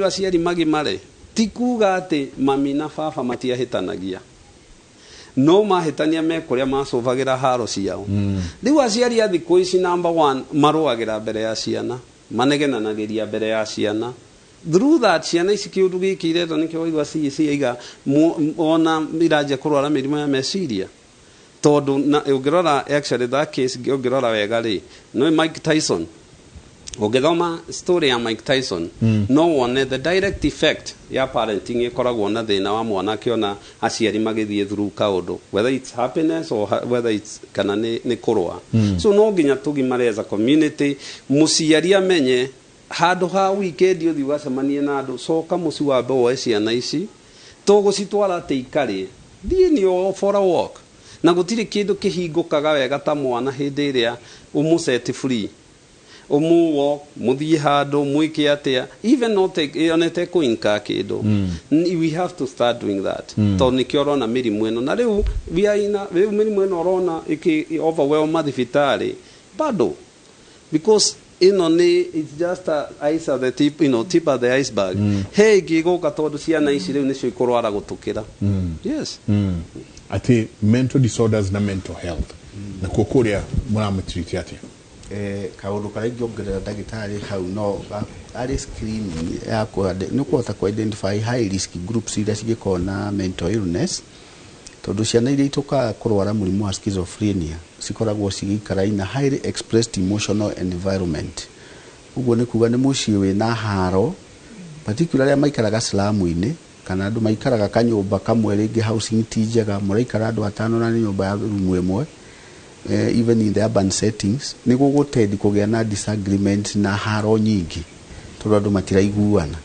Aciari magimare ti kuga atĩ mami na baba matiahĩtanagia, no mahĩtania me kũrĩa macũbagĩra haro ciao. Rĩu aciari a thikũ ici, number one, marũagĩra mbere ya ciana, manegenanagĩria mbere ya ciana. Through that, ciana ici kĩũndũ gĩkĩ iretwo nĩkĩo waigua CEC aiga ona iranjia kũrwara mĩrimũ ya meciria, tondũ na ũngĩrora, actually that case ũngĩrora wega rĩ, no Mike Tyson, ũngĩthoma story ya Mike Tyson, no wone the direct effect ya parenting ĩkoragwo na thĩna wa mwana akĩona aciari magĩthiĩ through kaũndũ, whether it's happiness or whether it's kana nĩ kũrũa. So no nginya tũgimare as a community. Mũciari amenye handũ ha weekend ũthiĩ ũgacemanie na andũ, coka mũciĩ, wambe woe ciana ici, tũgũcitwara atĩ ikarĩe, thiĩ nĩ for a walk, na gũtirĩ kĩndũ kĩhingũkaga wega ta mwana hĩndĩ ĩrĩa ũmũ free, ũmũ walk, mũthiĩ handũ, mwĩke atĩa, even not ona ĩtekũinka kĩndũ. We have to start doing that, tondũ nĩkĩo ũrona mĩrimũ ĩno na rĩu we are in a, rĩu mĩrimũ ĩno ũrona ĩkĩ overwhelm mathibitarĩ bado, because ĩno nĩ it's just a ice at the tip, tip of the iceberg. He ĩngĩ ĩgũka, tondũ ciana ici rĩu nĩcio ikũrwara gũtũkĩra, yes. Atĩ mental disorders na mental health nakuo kũrĩa mũramũtiriti atĩa? Kaũndũ karĩa ingĩongerera ndagĩtarĩ hau no arĩ screening ya nĩ kũhota kũ identify high risk groups iria cingĩkorwo na mental illness, tondũ ciana iria itũkaga kũrwara mũrimũ wa schizophrenia cikoragwo cigĩikara in a highly expressed emotional environment. Ũguo nĩ kuga nĩ mũciĩ wĩna haro, particularly arĩa maikaraga slum-inĩ kana andũ maikaraga kanyũmba kamwe, rĩngĩ housing ti njega, mũraikara andũ atano na nĩ nyũmba ya rumu ĩmwe. Even in the urban settings nĩ gũgũtendi kũgĩa na disagreement na haro nyingĩ, tondũ andũ matiraiguana.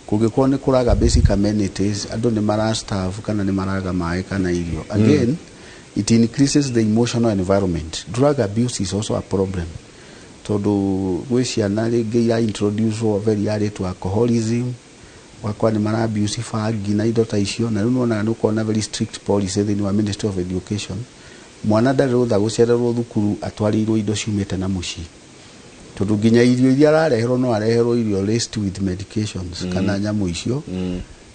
Kũngĩkorwo nĩ kũraga basic amenities, andũ nĩ mara starve kana nĩ maraga maĩ kana irio, again it increases the emotional environment. Drug abuse is also a problem, tondũ gwĩ ciana rĩngĩ ira introduce very early to alcoholism, wakwa nĩ mara abuse bangi na indo ta icio. Na rĩu nĩwonaga nĩ ũkorwo na very strict policy thĩinĩ wa Ministry of Education, mwana ndarĩ rũtha gũcererwo thukuru atwarĩirwo indo ciumĩte na mũciĩ, tondũ nginya irio iria arareherwo no areherwo irio laced with medications kana nyamũ icio.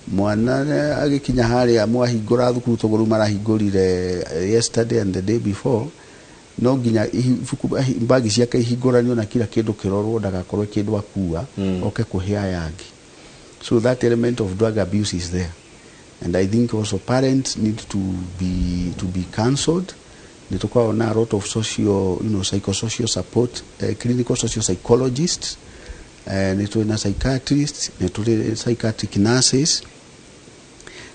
Mwana agĩkinya harĩa mwahingũra thukuru, tũgũ rĩu marahingũrire yesterday and the day before, no nginya mbagi ciake ihingũranio na kila kĩndũ kĩrorwo ndagakorwo kĩndũ akua oke kũhe aya angĩ. So that element of drug abuse is there, and I think also parents need to be counselled. Nĩ tũkoragwo na a lot of social psychosocial support, clinical social psychologists, nĩ tũrĩ na psychiatrists, nĩ tũrĩ psychiatric nurses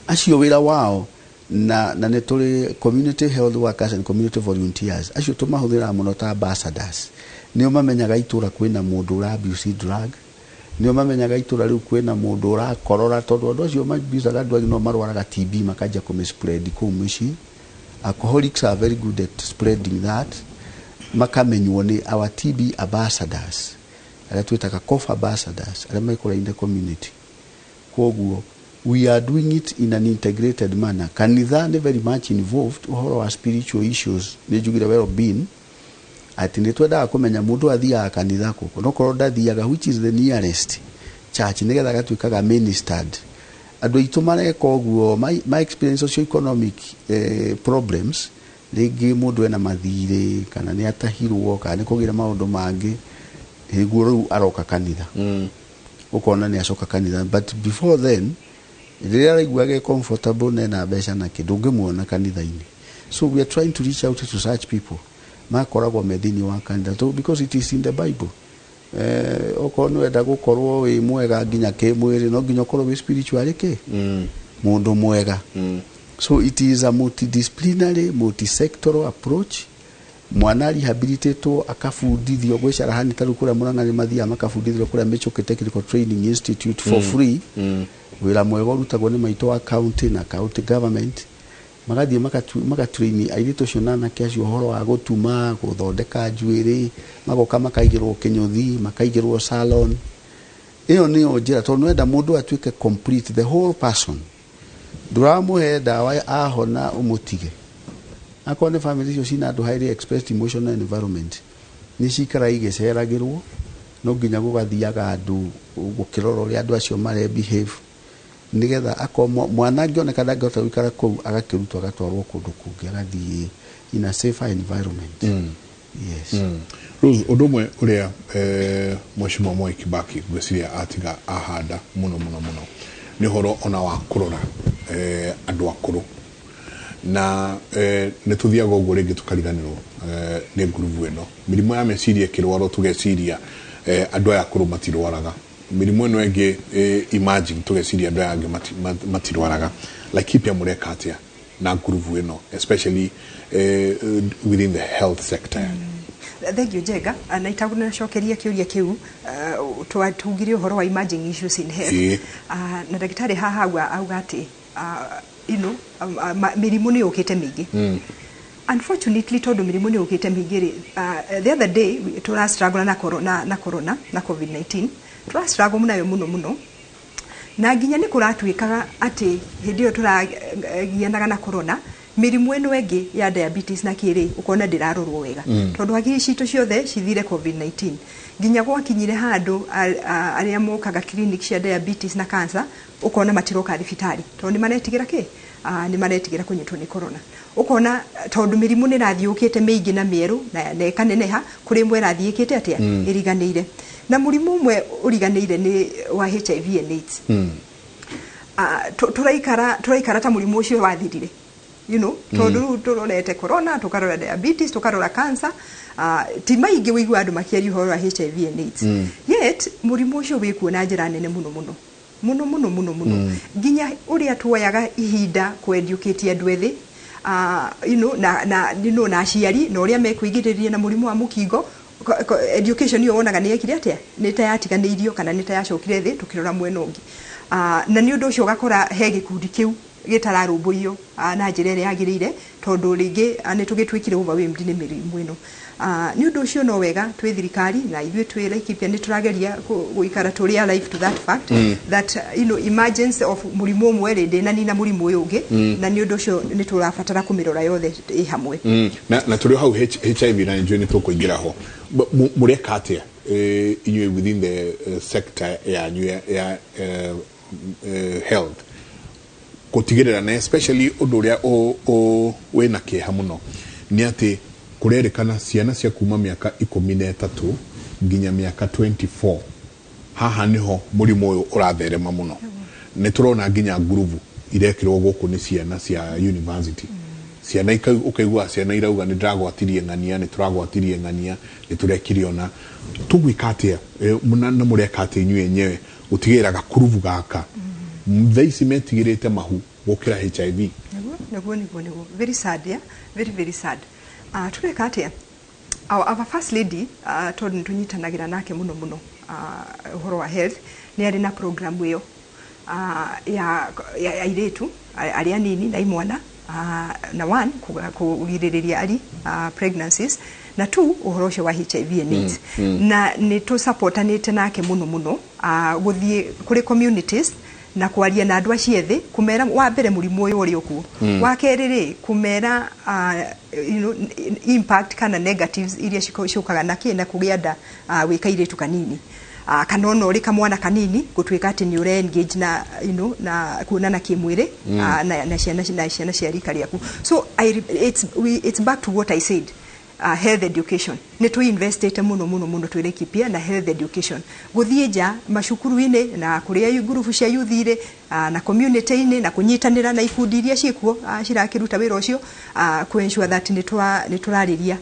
acio wĩra wao na nĩ tũrĩ community health workers and community volunteers acio tũmahũthĩraga mũno ta ambassadors. Nĩo mamenyaga itũra kwĩna mũndũ ũra abuse drug, nĩo mamenyaga itũra rĩu kwĩna mũndũ ũrakorora, tondũ andũ acio mabicaga drug no marwaraga TB, makanjia kũmĩ-spread kũu mĩciĩ. Alcoholics are very good at spreading that. Makamenywo nĩ our TB ambassadors arĩa twĩtaga cough ambassadors arĩa mekũra in the community. Koguo we are doing it in an integrated manner. Kanitha nĩ very much involved ũhoro wa spiritual issues. Nĩ njugire well being atĩ nĩ twendaga kũmenya mũndũ athiaga kanitha kũkũ, no korwo ndathiaga, which is the nearest church, nĩgetha agatuĩkaga ministered. Andũ aitũ mareka ũguo. My experience socio economic problems, rĩngĩ mũndũ ena mathirĩ kana nĩ atahirwo kana nĩ kũgĩra maũndũ mangĩ, nĩguo rĩu aroka kanitha. Ũkona nĩ acoka kanitha, but before then, rĩrĩa araigua ge comfortable na ena mbeca na kĩndũ, ũngĩmuona kanitha-inĩ. So we are trying to reach out to such people makoragwo me thĩinĩ wa kanitha so, because it is in the Bible, okorwo nĩ wenda gũkorwo wĩ mwega nginya kĩmwĩrĩ, no nginya ũkorwo wĩ spiritually kĩ mũndũ mwega. So it is a multidisciplinary, multisectoral approach. Mwana rehabilitatwo, akabundithio gwĩ carahani ta rĩu kũrĩa Mũrang'a nĩ mathiaga makabundithio kũrĩa Michuki Technical Training Institute for free. Wĩra mwega ũrutagwo nĩ maitũ wa county na county government, magathiĩ magatrain airĩtu acio na anake acio ũhoro wa gũtuma, gũthondeka njuĩrĩ, magoka makaigĩrwo kĩnyũthi, makaigĩrwo salon. Ĩyo nĩyo njĩra, tondũ nĩwenda mũndũ atuĩke complete, the whole person. Ndũramũhe ndawa ahona ũmũtige. Akorwo nĩ family icio cina andũ highly expressed emotional environment, nĩ cikara igĩceragĩrwo. No nginya gũgathiaga andũ gũkĩrora ũrĩa andũ acio mare behave, nĩgetha akorwo mwana angĩoneka ndangĩhota gũikara kũu, agakĩrutwo, agatwarwo kũndũ kũngĩ, agathiĩ in a safer environment. Yes. Rose, ũndũ ũmwe ũrĩa Mheshimiwa Mwai Kibaki ngwĩciria atiga ahanda mũno mũno mũno nĩ ũhoro ona wa kũrora andũ akũrũ, na nĩ tũthiaga ũguo rĩngĩ tũkariganĩrwo nĩ ngurubu ĩno. Mĩrimũ ya meciria ĩkĩrwarwo, tũgeciria andũ aya akũrũ matirwaraga. Mĩrimũ ĩno ĩngĩ imagine, tũgeciria andũ aya angĩ matirwaraga. Laikipia mũreka atĩa na ngurubu ĩno, especially within the health sector? Thank you, Njenga. Na itagunacokeria kĩũria kĩu, tugire ũhoro wa emerging issues in health. Na ndagĩtarĩ haha auga atĩ mĩrimũ nĩ yũkĩte mĩingĩ. Unfortunately, tondũ mĩrimũ nĩ yũkĩte mĩingĩ rĩ, the other day tũra struggle na corona, na corona na COVID-19 tũra struggle nayo mũno mũno, na nginya nĩ kũratuĩkaga atĩ hĩndĩ ĩyo tũragianaga na corona, mĩrimũ ĩno ĩngĩ ya diabetes na kĩrĩ, ũkona ndĩrarorwo wega, tondũ hakiri citũ ciothe cithire COVID-19, nginya gwakinyire handũ arĩa mokaga clinic cia diabetes na cancer ũkona matiroka thibitarĩ, tondũ nĩ maretigĩra kĩ? Nĩ maretigĩra kũnyitwo nĩ corona. Ũkona tondũ mĩrimũ nĩ ĩrathiĩ yũkĩte mĩingĩ na mĩerũ na ĩkaneneha, kũrĩ ĩmwe ĩrathiĩ ĩkĩte atĩa? Ĩriganĩire. Na mũrimũ ũmwe ũriganĩire nĩ wa HIV and AIDS. Tũraikara ta mũrimũ ũcio wathirire, tondũ rĩu tũrorete corona, tũkarora diabetes, tũkarora cancer, ti maingĩ wĩigua andũ makĩaria ũhoro wa HIV and AIDS. Yet mũrimũ ũcio wĩkuo na njĩra nene mũno mũno mũno mũno mũno mũno, nginya ũrĩa tuoyaga ihinda kũ-educate andũ ethĩ na, na aciari na ũrĩa mekwĩgirĩrĩria na mũrimũ wa mũkingo. Education ĩyo wonaga nĩ yekire atĩa? Nĩ ta yatiganĩirio kana nĩ ta yacokire thĩ tũkĩrora mwena ũngĩ. Na nĩ ũndũ ũcio ũgakora he gĩkundi kĩu gĩtararũmbũiyo na njĩra ĩrĩa yagĩrĩire, tondũ rĩngĩ nĩ tũgĩtuĩkire overwhelmed nĩ mĩrimũ ĩno. Nĩ ũndũ ũcio no wega twĩ thirikari na ithuĩ twĩ Laikipia nĩ tũrageria gũikara tũrĩ alive to that fact that emergence of mũrimũ ũmwe rĩ, ndĩnanina mũrimũ ũyũ ũngĩ, na nĩ ũndũ ũcio nĩ tũrabatara kũmĩrora yothe ĩ hamwe. Na tũrĩ o hau HIV, na nĩnjũĩ nĩ tũkũingĩra ho. Mũreka atĩa inyuĩ within the sector yanyu ya health gũtigĩrĩra, na especially ũndũ ũrĩa wĩna kĩeha mũno nĩ atĩ kũrerĩkana ciana cia kuma mĩaka 13 nginya mĩaka 24, haha nĩho mũrimũ ũyũ ũratherema mũno. Nĩ tũrona nginya ngurubu irekĩrwo gũkũ nĩ ciana cia university, ciana ũkaigua ciana irauga nĩ ndĩragwatirie ng'ania, nĩ tũragwatirie ng'ania, nĩ tũrekire ona. Tũgwĩka atĩa na mũreka atĩa inyuĩ enyewe gũtigĩrĩra gakurubu gaka thaa ici metigĩrĩte mahu gũkĩra HIV? Nĩguo, very sad, yeah? Very, very sad. Tũreka atĩa? Our first lady, tondũ nĩ tũnyitanagĩra nake mũno mũno ũhoro wa health, nĩ arĩ na program ĩyo ya airĩtu arĩa anini na imwana, na one, kũgirĩrĩria ari pregnancies, na two, ũhoro ũcio wa HIV and AIDS. Na nĩ tũsupportanĩte nake mũno mũno gũthiĩ kũrĩ communities na kwaria na andũ acio ethĩ, kũmera wa mbere mũrimũ ũyũ ũrĩ okuo, wa kerĩ rĩ, kũmera impact kana negatives iria ciũkaga na kĩ? Na kũgĩa nda wĩ kairĩtu kanini, kana ona ũrĩ kamwana kanini, gũtuĩka atĩ nĩ ũre engage na na kuonana kĩmwĩrĩ na ciana cia rika rĩaku. So it's back to what I said, health education. Nĩ tũ investĩte mũno mũno mũno twĩ Laikipia na health education, gũthiĩ nja macukuru-inĩ na kũrĩa ngurubu cia youth irĩ, na community-inĩ, na kũnyitanĩra na ikundi iria ciĩkuo cirakĩruta wĩra ũcio, kũ ensure that nĩ tũrarĩria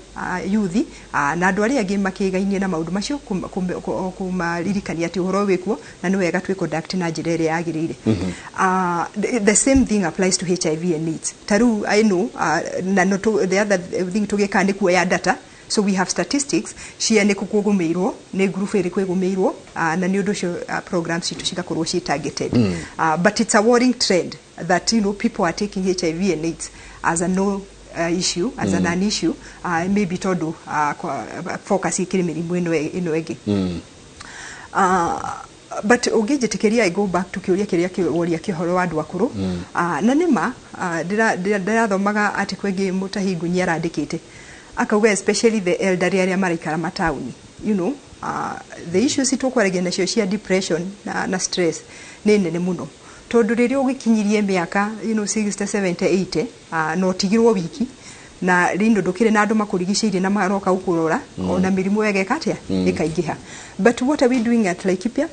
youth na andũ arĩa angĩ makĩgainie na maũndũ macio, kũmaririkania atĩ ũhoro ũyũ wĩkuo na nĩ wega twĩ conduct na njĩra ĩrĩa yagĩrĩire. The same thing applies to HIV and AIDS. Ta rĩu I know, na no the other thing tũgĩkaga nĩ kuoya data, so we have statistics cia nĩ kũ kũgũmĩirwo, nĩ ngurubu ĩrĩkũ ĩgũmĩirwo, na nĩ ũndũ ũcio programs citũ cigakorwo ci targeted. But it's a worrying trend that people are taking HIV and AIDS as a no issue, as a non issue, maybe tondũ focus ĩkĩrĩ mĩrimũ ĩno ĩngĩ. But ũngĩnjĩtĩkĩria, I go back to kĩũria kĩrĩa kĩworia kĩhoro wa andũ akũrũ. Na nĩma ndĩrathomaga article ĩngĩ Mũtahi Ngunyi arandĩkĩte, akauga especially the elderly arĩa maraikara mataũni. The issues tũkwaragia nacio cia depression na stress nĩ nene mũno, tondũ rĩrĩa ũgĩkinyirie mĩaka 60, 70, 80, na ũtigirwo wiki na rĩndo ndũkĩrĩ na andũ makũrigicĩirie na maroka gũkũrora, ona mĩrimũ ĩgeka atĩa, ĩkaingĩha. But what are we doing at Laikipia?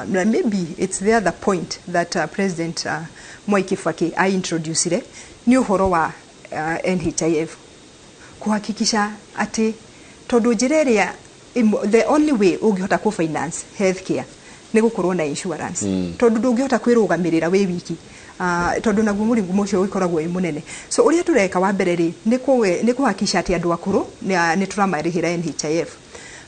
Maybe it's the other point that President Mwai Kibaki aintroducire nĩ ũhoro wa NHIF, kuhakikisha atĩ tondũ njĩra ĩrĩa the only way ũngĩhota kũ finance healthcare nĩ gũkorwo na insurance, tondũ ndũngĩhota kwĩrũgamĩrĩra wĩ wiki, tondũ naguo mũrimũ ũcio ũkoragwo wĩ mũnene. So ũrĩa tũreka wa mbere rĩ, nĩ kũhakikisha atĩ andũ akũrũ nĩ tũramarĩhĩra NHIF.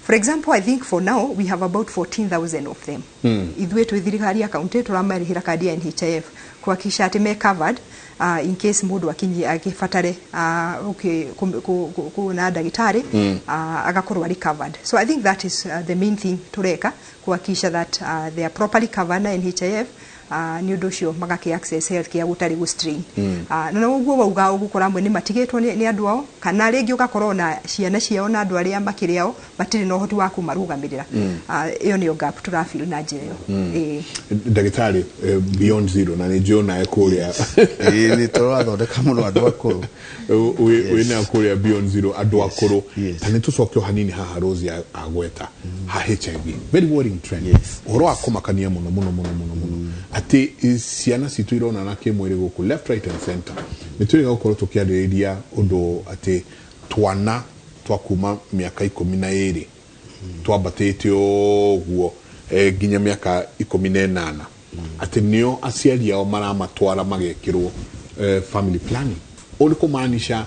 For example, I think for now we have about 14,000 of them. Ithuĩ twĩ thirikari ya kaunti tũramarĩhĩra kandi ya NHIF kuhakikisha atĩ me covered in case mũndũ akinyie agĩbatare kuona ndagĩtarĩ, agakorwo arĩ covered. So I think that is the main thing tũreka, kuhakikisha that they are properly covered na NHIF, nĩ ũndũ ũcio magakĩ access health care gũtarĩ gũ strain. Na ũguo wauga, ũgũkora amwe nĩ matigĩtwo nĩ andũ ao, kana rĩngĩ ũgakorwo na ciana ciao na andũ arĩa makĩrĩ ao matirĩ na ũhoti wa kũmarũgamĩrĩra. Ĩyo nĩyo gap tũrafill na njĩra ĩyo. Ĩĩ. Ndagĩtarĩ, Beyond Zero, na nĩ njũĩ nawe kũrĩa Ĩĩ, nĩ tũrathondeka mũno andũ akũrũ. Wĩna kũrĩa Beyond Zero andũ akũrũ. Ta nĩ tũcoke o hanini haha Rose agweta ha HIV, very worrying trend, ũhoro wa kũmakania mũno mũno mũno mũno mũno, atĩ ciana citũ ironana kĩmwĩrĩ gũkũ left, right and center. Nĩ twĩrĩga gũkorwo tũkĩarĩrĩria ũndũ atĩ twana twa kuma mĩaka 12 twambatĩte ũguo nginya mĩaka 18, atĩ nĩo aciari ao maramatwara magekĩrwo family planning. Ũũ nĩ kũmaanisha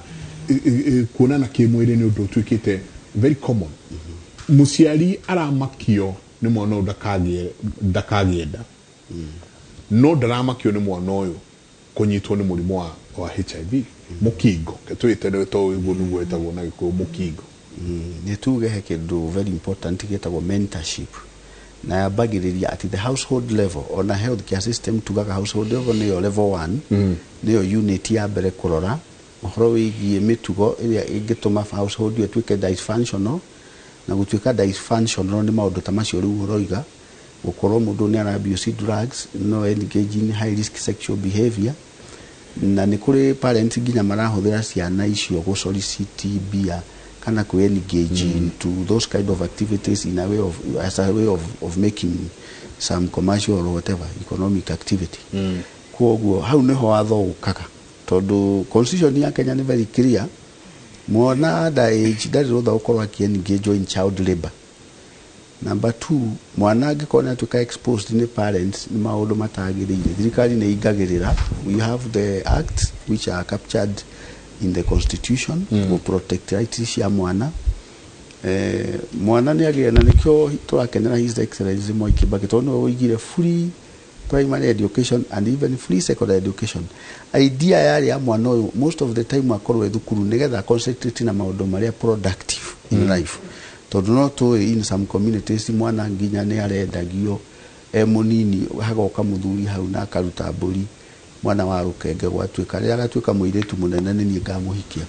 kuonana kĩmwĩrĩ nĩ ũndũ ũtuĩkĩte very common. Mũciari aramakio nĩ mwana ũyũ ndakagĩe nda, no ndaramakio nĩ mwana ũyũ kũnyitwo nĩ mũrimũ wa HIV, mũkingo twĩte to ũguo nĩguo wĩtagwo na Gĩkũyũ, mũkingo. Nĩ tuge he kĩndũ very important gĩtagwo mentorship, na yambagĩrĩria at the household level. Ona health care system tugaga household level nĩyo level one, nĩyo unit ya mbere kũrora ũhoro wĩgiĩ mĩtugo ĩrĩa ĩngĩtũma household ĩyo ĩtuĩke dysfunctional. Na gũtuĩka dysfunctional nĩ maũndũ ta macio rĩu ũroiga, gũkorwo mũndũ nĩ ara abuse drugs, no engage in high risk sexual behavior. Na nĩ kũrĩ parents nginya marahũthĩra ciana icio gũ solicit mbia kana kũ engage into those kind of activities in a way of as a way of making some commercial or whatever economic activity. Koguo hau niho watho ũkaga, tondũ constitution ya Kenya nĩ very clear, mwana under age ndarĩ rũtha gũkorwo akĩ engage in child labor. Number two, mwana angĩkorwo nĩ atuĩka exposed nĩ parents nĩ maũndũ matagĩrĩire, thirikari nĩ ingagĩrĩra. We have the acts which are captured in the constitution to protect rights cia mwana. Mwana nĩ agĩe na nĩkĩo tũrakenera His Excellency Mwai Kibaki, tondũ nĩwe ũigire free primary education and even free secondary education. Idea yarĩ ya mwana ũyũ most of the time akorwo e thukuru nĩgetha concentrate na maũndũ marĩa productive in life, tondũ no tũĩ in some communities mwana nginya nĩ arendagio e mũnini, hagoka mũthuri hau na akaruta mbũri, mwana wa rũkenge, gwatuĩka rĩrĩa agatuĩka mũirĩtu mũnene nĩ niĩ ngamũhikia.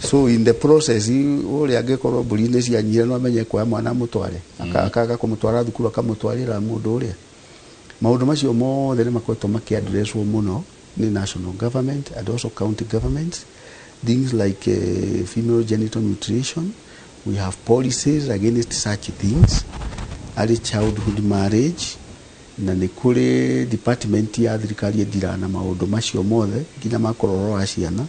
So in the process ũrĩa angĩkorwo mbũri nĩ cianyire, no amenye kuoya mwana amũtware. Akaga kũmũtwara thukuru, akamũtwarĩra mũndũ ũrĩa. Maũndũ macio mothe nĩ makoretwo makĩaddresswo mũno nĩ national government and also county governments. Things like female genital mutilation, we have policies against such things, early childhood marriage, na nĩ kũrĩ department ya thirikari ĩndiraga na maũndũ macio mothe nginya makũrora wa ciana.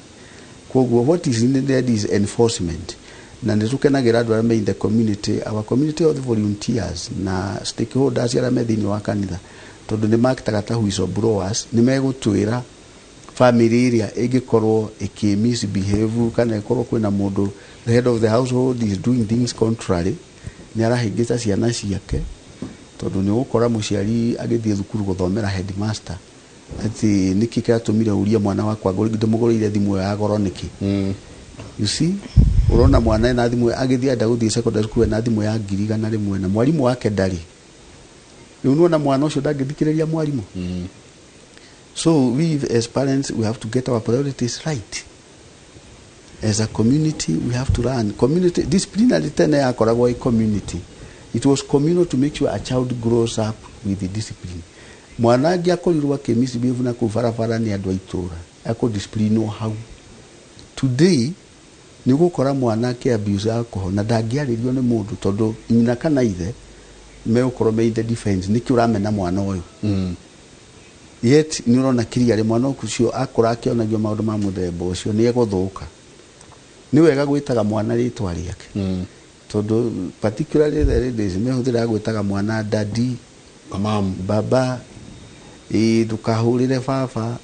Koguo what is needed is enforcement, na nĩ tũkenagĩra andũ arĩa me in the community, our community of volunteers na stakeholders arĩa me thĩinĩ wa kanitha, tondũ nĩ maktaga ta whistleblowers, nĩ megũtwĩra family ĩrĩa ĩngĩkorwo ĩkĩ misbehave kana ĩkorwo kwĩna mũndũ, the head of the household is doing things contrary, nĩ arahĩngĩca ciana ciake, tondũ nĩ ũgũkora mũciari agĩthiĩ thukuru gũthomera headmaster atĩ nĩkĩ kĩratũmire ũrie mwana wakwa ndĩmũgũrĩire thimũ ĩyo ya goro nĩkĩ. You see, ũrona mwana ena thimũ agĩthiĩ enda gũthiĩ secondary school ena thimũ ya 100,000 na mwarimũ wake ndarĩ. Rĩu nĩwona mwana ũcio ndangĩthikĩrĩria mwarimũ. So we as parents, we have to get our priorities right. As a community we have to run community disciplinary. Tene yakoragwo ĩ community. It was communal to make sure a child grows up with the discipline. Mwana angĩakorirwo akĩmisbehave na kũu barabara nĩ andũ a itũra, akũdisciplinwo hau. Today nĩ ũgũkora mwana akĩ abuse alcohol na ndangĩarĩrio nĩ mũndũ, tondũ nyina kana ithe megũkorwo me in the defense, nĩkĩ ũramena mwana ũyũ? Yet nĩ ũrona clearly mwana ũcio akũra akĩonagio maũndũ ma mũthemba ũcio nĩ egũthũka. Nĩ wega gwĩtaga mwana rĩtwa rĩake, tondũ particularly the ladies mehũthĩraga gwĩtaga mwana daddy, Kamam. Baba, ĩ ndũkahũrĩre baba,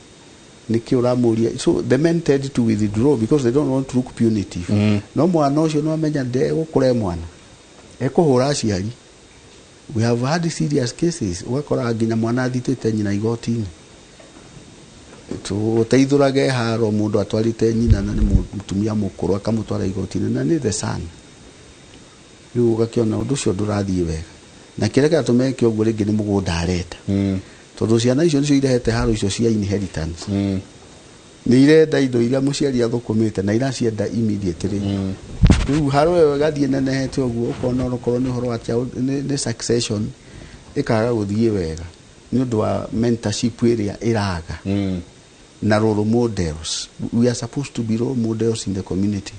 nĩkĩ ũramũria? So the men tend to withdraw because they don't want to look punitive. No mwana ũcio nĩ wamenya ndegũkũra e mwana ekũhũra aciari. We have had serious cases, ũgakora nginya mwana athitĩte nyina igoti-inĩ. Ũteithũrage haro mũndũ atwarĩte nyina na nĩ mũtumia mũkũrũ, akamũtwara igoti-inĩ na nĩ the son. Rĩu ũgakĩona ũndũ ũcio ndũrathiĩ wega, na kĩrĩa kĩratũma eke ũguo rĩngĩ nĩ mũgũnda arenda, tondũ ciana icio nĩcio irehete haro icio cia inheritance. Nĩ irenda indo iria mũciari athũkũmĩte na iracienda immediately. Rĩu haro ĩyo ĩgathiĩ nenehete ũguo, ũkona onokorwo nĩ ũhoro wa child, nĩ succession ĩkaga gũthiĩ wega nĩ ũndũ wa mentorship ĩrĩa ĩraga na role models. We are supposed to be role models in the community.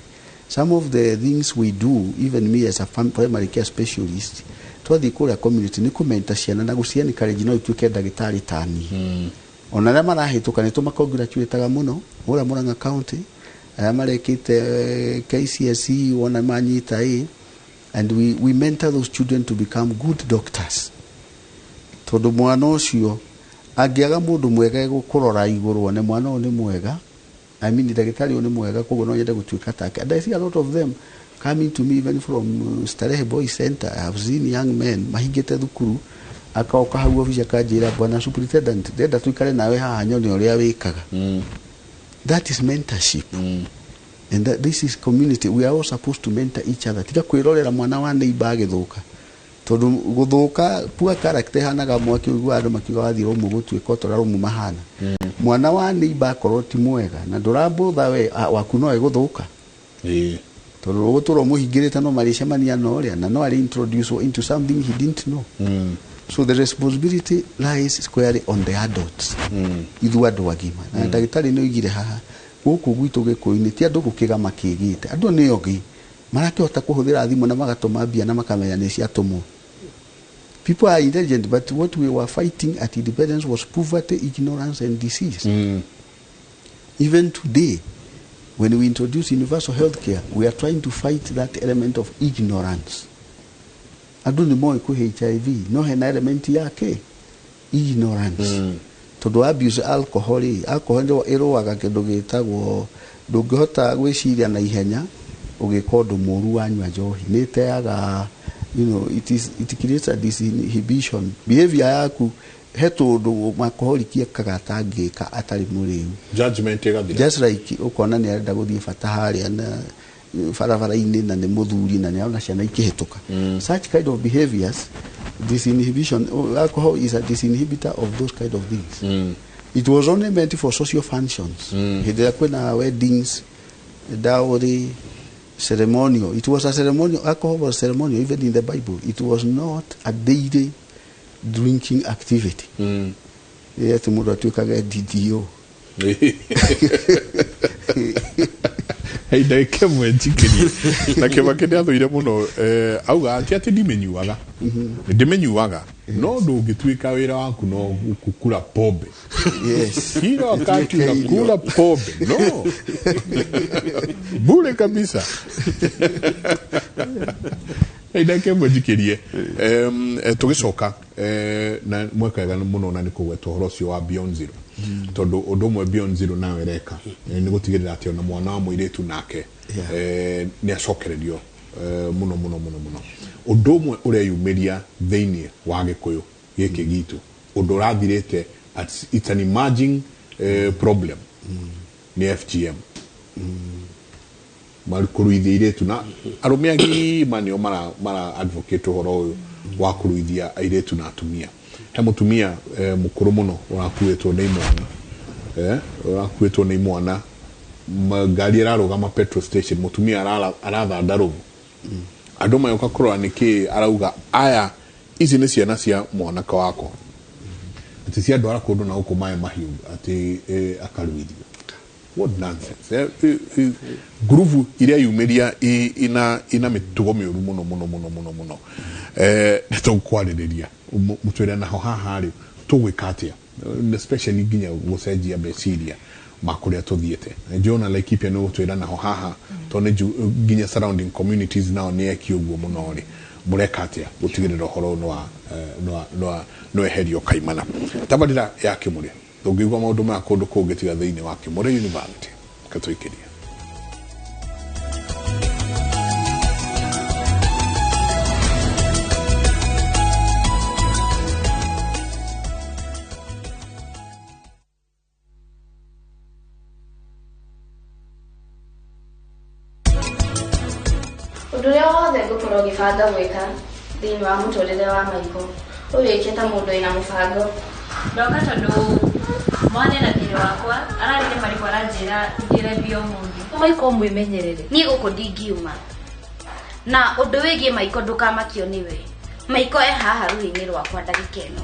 Some of the things we do, even me as a primary care specialist, twathiĩ kũrĩa community nĩ kũmenta ciana na gũcia encourage no ituĩke ndagĩtarĩ tani. Ona arĩa marahĩtũka nĩ tũmakongratulataga mũno kũrĩa Murang'a County, arĩa marekĩte KCSE wona manyita A, and we mentor those children to become good doctors, tondũ mwana ũcio angĩaga mũndũ mwega kũrora igũrũ one mwana ũyũ nĩ mwega, I mean ndagĩtarĩ ũyũ nĩ mwega, koguo no nyende gũtuĩka take. And I see a lot of them coming to me even from Starehe Boys Center. I have seen young men mahingĩte thukuru, akoka hau obici akanjĩra, "Bwana superintendent, ndĩrenda tuikare nawe haha nyone ũrĩa wĩkaga." That is mentorship. And that, this is community. We are all supposed to mentor each other. Tiga kwĩrorera mwana wa neighbor agĩthũka, tondũ gũthũka poor character ĩhanaga mwaki. Ũiguaga andũ makiuga wathiĩ rũmũ gũtuĩka ota ũrĩa rũmũ mahana. Mwana wa neighbor akorwo ti mwega na ndũrambũtha we waku no egũthũka, tondũ ũgũtũra ũmũhingĩrĩte no marĩcemania na ũrĩa na no arĩ introduce into something he didn't know. So the responsibility lies squarely on the adults, ithuĩ andũ agima. Na ndagĩtarĩ nĩ oigire haha gũkũ gwitũ gĩkũyũ-inĩ ti andũ gũkĩga makĩgĩte, andũ nĩ ogĩ, marakĩhota kũhũthĩra thimũ na magatũma mbia na makamenya nĩ ciatũmwo. People are intelligent, but what we were fighting at independence was poverty, ignorance and disease. Even today, when we introduce universal health care, we are trying to fight that element of ignorance. Andũ nĩ moĩ kwĩ HIV, no hena element yake ignorance, tondũ abuse alcohol rĩ, alcohol nĩ ĩrũaga kĩndũ gĩtagwo ndũngĩhota gwĩciria na ihenya ũgĩka ũndũ mũru. Wanyua njohi nĩ ĩteaga, it creates a disinhibition behavior yaku. He tũndũ alcoholic ekaga atangĩka atarĩ mũrĩu. Judgment ĩgathira. Just like ũkona nĩ arenda gũthiĩ bata harĩa na barabara-inĩ na nĩ mũthuri na nĩ arona ciana ikĩhĩtũka. Such kind of behaviors, disinhibition, oh, alcohol is a disinhibitor of those kind of things. It was only meant for social functions, hĩndĩ ĩrĩa kwĩna weddings, dowry, ceremonial. It was a ceremonial. Alcohol was ceremonial. Even in the Bible, it was not a daily drinking activity. Atĩ mũndũ atuĩkaga DDO. Hei, ndagĩka ĩmwe njikĩrie na Kĩbakĩ nĩ athũire mũno, auga atĩ ndimĩnyuaga, ndĩmĩnyuaga, no ndũngĩtuĩka wĩra waku no kukula pombe kila wakati. Ituĩke irio. Unakula pombe no bure kabisa. Hei, ndagĩka ĩmwe njikĩrie. Tũgĩcoka, na mweka wega mũno na nĩ kũgweta ũhoro ũcio wa Beyond Zero, tondũ ũndũ ũmwe Beyond Zero nayo ĩreka, nĩ gũtigĩrĩra atĩ ona mwana wa mũirĩtu nake nĩ acokererio, mũno mũno mũno mũno. Ũndũ ũmwe ũreyumĩria thĩinĩ wa gĩkũyũ gĩkĩ gitũ, ũndũ ũrathirĩte, it's an emerging problem, nĩ FGM. Kũruithia airĩtu, na arũme agima nĩo mara advocate ũhoro ũyũ wa kũruithia airĩtu na atumia. He mũtumia, mũkũrũ mũno, ũrakuĩtwo nĩ imwana, ũrakuĩtwo nĩ imwana, ngari ĩrarũgama petrol station, mũtumia arathanda rũbu. Andũ mayoka kũrora nĩkĩ arauga aya ici nĩ ciana cia mwanake wakwa atĩ ciandwara kũndũ na gũkũ maĩ mahiũ atĩ akaruithio. What nonsense. Ngurubu iria yumĩria ina mĩtugo mĩũru mũno mũno mũno mũno mũno. Nĩtũkwarĩrĩria mũtwĩre naho haha rĩ tũgwĩka atĩa, especially nginya gũcenjia meciria ma kũrĩa tũthiĩte. Njona Laikipia nĩ gũtwĩra naho haha tondũ nĩ nginya surrounding communities nao nĩ eki ũguo mũno rĩ, mũreka atĩa gũtigĩrĩra ũhoro ũyũ nĩ weherio kaimana. Tabarĩra ya Kĩmũrĩ tũngĩigua maũndũ maya kũndũ kũngĩ tiga thĩinĩ wa Kĩmũrĩ University. Katũikĩria. Ũndũ ũrĩa wothe ngũkorwo ngĩbanga gwĩka thĩinĩ wa mũtũrĩre wa Maiko ũwĩke ta mũndũ wĩna mũbango. Ndoka tondũ mwana na thirĩ wakwa ararire marĩkũ aranjĩra ngĩre mbia ũmũthĩ. Maiko mwĩmenyerere, niĩ gũkũ ndingiuma na ũndũ wĩgiĩ Maiko ndũkamakio nĩwe. Maiko e haha rũhĩ-inĩ rwakwa ndagĩka ĩno.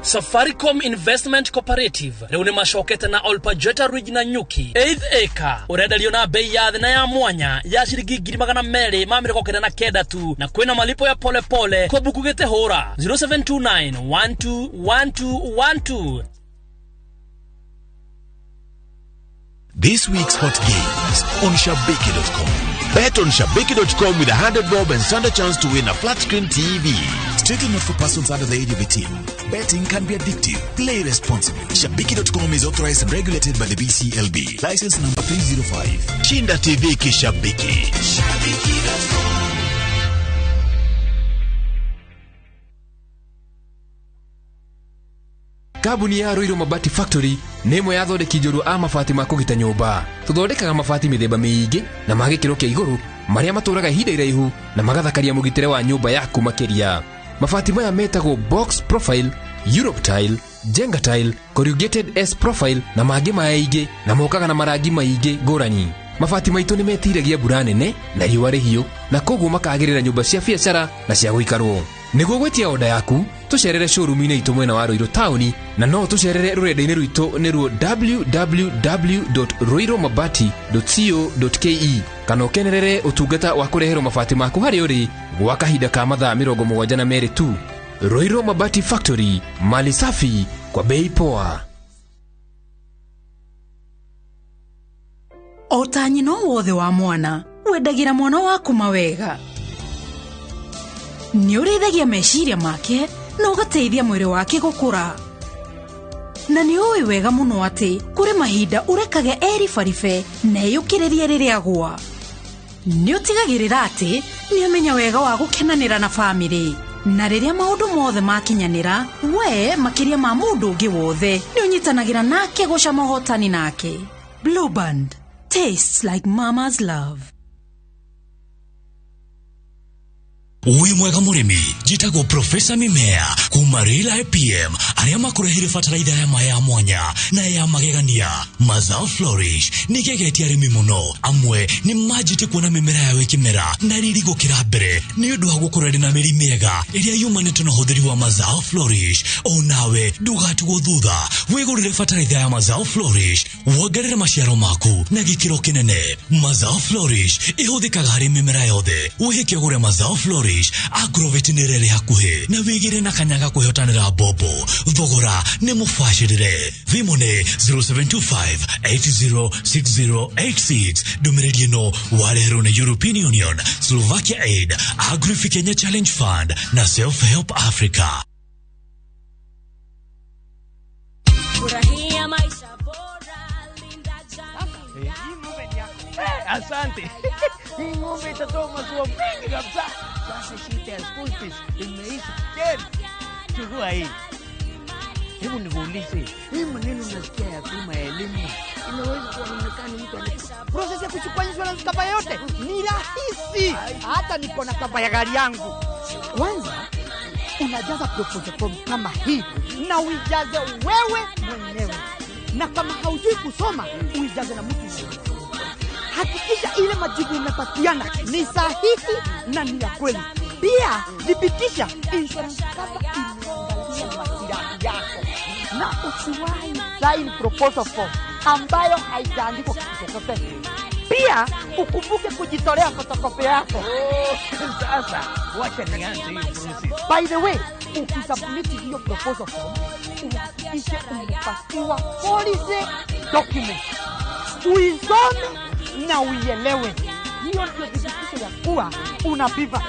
Safaricom Investment Cooperative rĩu nĩ macokete na Olpajeta Ridge na Nyuki 8th acre ũrenderio na bei ya thĩ na ya mwanya ya ciringi 299 tu, na kwĩna malipo ya pole pole kwa buku gĩte hũra 0729 121212. This week's hot games on Shabiki.com. Bet on Shabiki.com with 100 bob and stand a chance to win a flat screen TV. Strictly not for persons under the age of 18. Betting can be addictive. Play responsibly. Shabiki.com is authorized and regulated by the BCLB. License number 305. Shinda TV Kishabiki. Shabiki.com. Kambuni ya Ruiru Mabati Factory nĩ ĩmwe ya athondeki njorua a mabati ma kũgita nyũmba. Tũthondekaga mabati mĩthemba mĩingĩ na ma gĩkĩro kĩa igũrũ marĩa matũraga ihinda iraihu na magathakaria mũgitĩre wa nyũmba yaku makĩria. Mabati maya metagwo box profile, Europe tile, Jenga tile, corrugated S profile na mangĩ maingĩ, na mokaga na marangi maingĩ ngũrani. Mabati maitũ nĩ metiragia mbura nene na riũa rĩhiũ, na koguo makagĩrĩra nyũmba cia biacara na cia gũikarwo. Nĩguo gwĩtia oda yaku, tũcerere showroom-inĩ itũ mwena wa Ruiru taũni, na no tũcerere rũrenda-inĩ rwitũ nĩruo www.ruirumabati.co.ke, kana ũkenerere ũtungata wa kũreherwo mabati maku harĩa ũrĩ gwa kahinda ka mathaa 72 tu. Ruiru Mabati Factory, mali safi kwa bei poa. O ta nyina wothe wa mwana, wendagira mwana waku mawega. Nĩ ũrĩithagia meciria make na ũgateithia mwĩrĩ wake gũkũra. Na nĩ ũĩ wega mũno atĩ kũrĩ mahinda ũrekage eribaribe na eyũkĩrĩrie rĩrĩa agũa. Nĩ ũtigagĩrĩra atĩ nĩ amenya wega wa gũkenanĩra na bamĩrĩ. Na rĩrĩa maũndũ mothe makinyanĩra, we makĩria ma mũndũ ũngĩ wothe nĩ ũnyitanagĩra nake gũcama ũhotani nake. Blue Band tastes like mama's love. Wĩ mwega mũrĩmi, njĩtagwo Profesa Mimea kuma Real IPM arĩa makũrehire bataraitha ya maĩ ya mwanya na ya magegania. Mazao Flourish nĩ ĩgegetie arĩmi mũno. Amwe nĩ manjĩtie kuona mĩmera yao ĩkĩmera na riri gũkĩra mbere nĩ ũndũ wa gũkorwo ĩrĩ na mĩri mĩega ĩrĩa yumanĩte na ũhũthĩri wa Mazao Flourish. O nawe ndũgatigwo thutha, wĩgũrĩre bataraitha ya Mazao Flourish wongerere maciaro maku na gĩkĩro kĩnene. Mazao Flourish ĩhũthĩkaga harĩ mĩmera yothe. Wĩhĩke ũgũre Mazao Flourish Agrovet nĩ rĩrĩ hakuhĩ na wĩgĩre na kanyaga kwĩhotanĩra bobo. Thogora nĩ mũbacĩrĩre. Thimũ nĩ 0725 806086. Ndũmĩrĩri ĩno wareherwo nĩ European Union, Slovakia Aid, Agrifi Kenya Challenge Fund na Self Help Africa. Furahia maisha bora, linda jamii. Asante. Hii ng'ombe itatoa maziwa mengi kabisa. Sasa shida ya school fees imeisha. Chukua hii. Hebu nikuulize, hii maneno nasikia ya bima ya elimu inaweza kuwa namna gani mtu ana process ya kuchukua insurance kama yote ni rahisi. Hata niko na kava ya gari yangu. Kwanza unajaza proposal form kama hii na uijaze wewe mwenyewe, na kama haujui kusoma uijaze na mtu. Hakikisha ile majibu umepatiana ni sahihi na ni ya kweli. Pia thibitisha insurance cover imeangalia masilahi yako, na usiwahi sign proposal form ambayo haijaandikwa kitu chochote. Pia ukumbuke kujitolea photocopy yako. Sasa wacha nianze hiyo process. By the way, ukisubmit hiyo proposal form, uhakikishe umepatiwa policy document, uisome na uielewe. Hiyo ndio thibitisho ya kuwa una bima.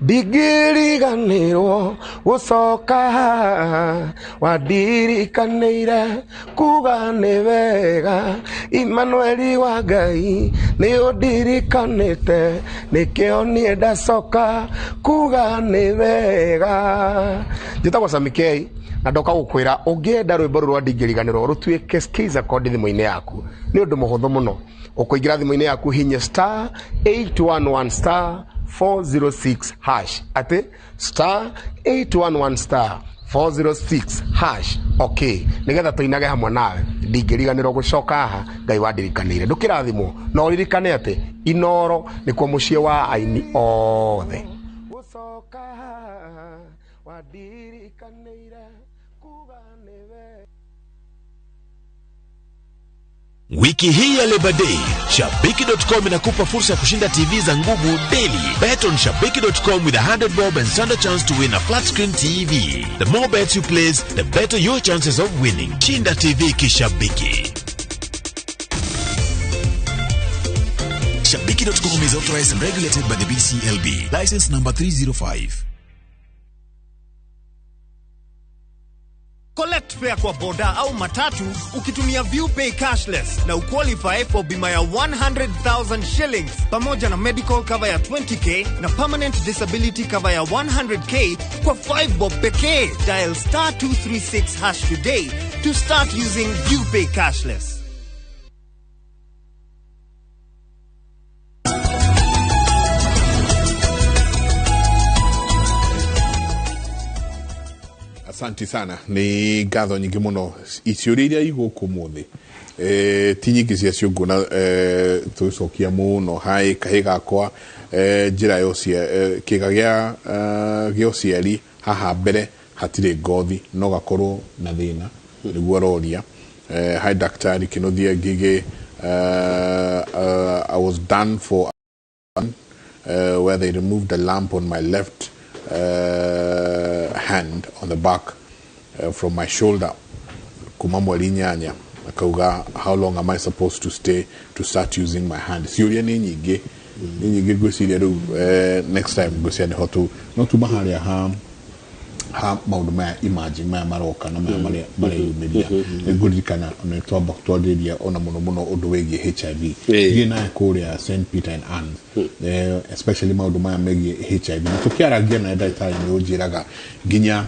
Ndingĩriganĩrwo gũcoka haha wandirikanĩire kuga nĩ wega Imanueli wa Ngai nĩ ũndirikanĩte nĩkĩo niĩ ndacoka kuga nĩ wega. Njĩtagwo Sami K na ndoka gũkwĩra ũngĩenda rwĩmbo rũrũ rwa ndingĩriganĩrwo rũtuĩke skiza code thimũ-inĩ yaku nĩ ũndũ mũhũthũ mũno. Ũkũingĩra thimũ-inĩ yaku hinya star 811 star 406 hash, atĩ star 811 star 406 hash. Okay, nigetha tũinage hamwe nawe ndingĩriganĩrwo gũcoka haha Ngai wandirikanĩire. Ndũkĩrathimwo na ũririkane atĩ Inoro nĩkuo mũciĩ wa aini othe. Gũcoka haha wandirikanĩire kuga nĩ wega. Wiki hii ya Labor Day, Shabiki.com inakupa fursa ya kushinda TV za nguvu daily. Bet on Shabiki.com with 100 bob and stand a chance to win a flat screen TV. The more bets you place, the better your chances of winning. Shinda TV kishabiki. Shabiki.com is authorized and regulated by the BCLB. License number 305. Collect fare kwa boda au matatu ukitumia ViewPay cashless na uqualify for bima ya 100,000 shillings pamoja na medical cover ya 20K na permanent disability cover ya 100K kwa 5 bob pekee. Dial star 236 hash today to start using ViewPay cashless. Asanti sana, nĩ ngatho nyingĩ mũno. Ciũria iria igũkũ mũthĩ ti nyingĩ ciacio nguona tũgĩcokia mũno haĩ kahĩ gakwa njĩra ya kĩga gĩa ũciari haha mbere hatirĩ ngothi no gakorwo na thĩna nĩguo aroria. Hi Daktari Kinothia Ngige, I was done for where they removed the lump on my left hand on the back from my shoulder kuma mweri 8. Akauga, how long am I supposed to stay to start using my hand? Ciũria nĩ nyingĩ, nĩ nyingĩ ngwĩciria rĩu next time ngwĩciria nĩho tu no tuma harĩa ha maũndũ maya emerging maya maroka na maya marĩa mareyumĩria. Nĩngũririkana nĩ twamba twarĩria ona mũno mũno ũndũ wĩgiĩ HIV. Thiĩ naye kũrĩa St Peter and Anne, especially maũndũ maya megiĩ HIV, na tũkĩaragia naye ndagĩtarĩ nĩ ũnjĩraga nginya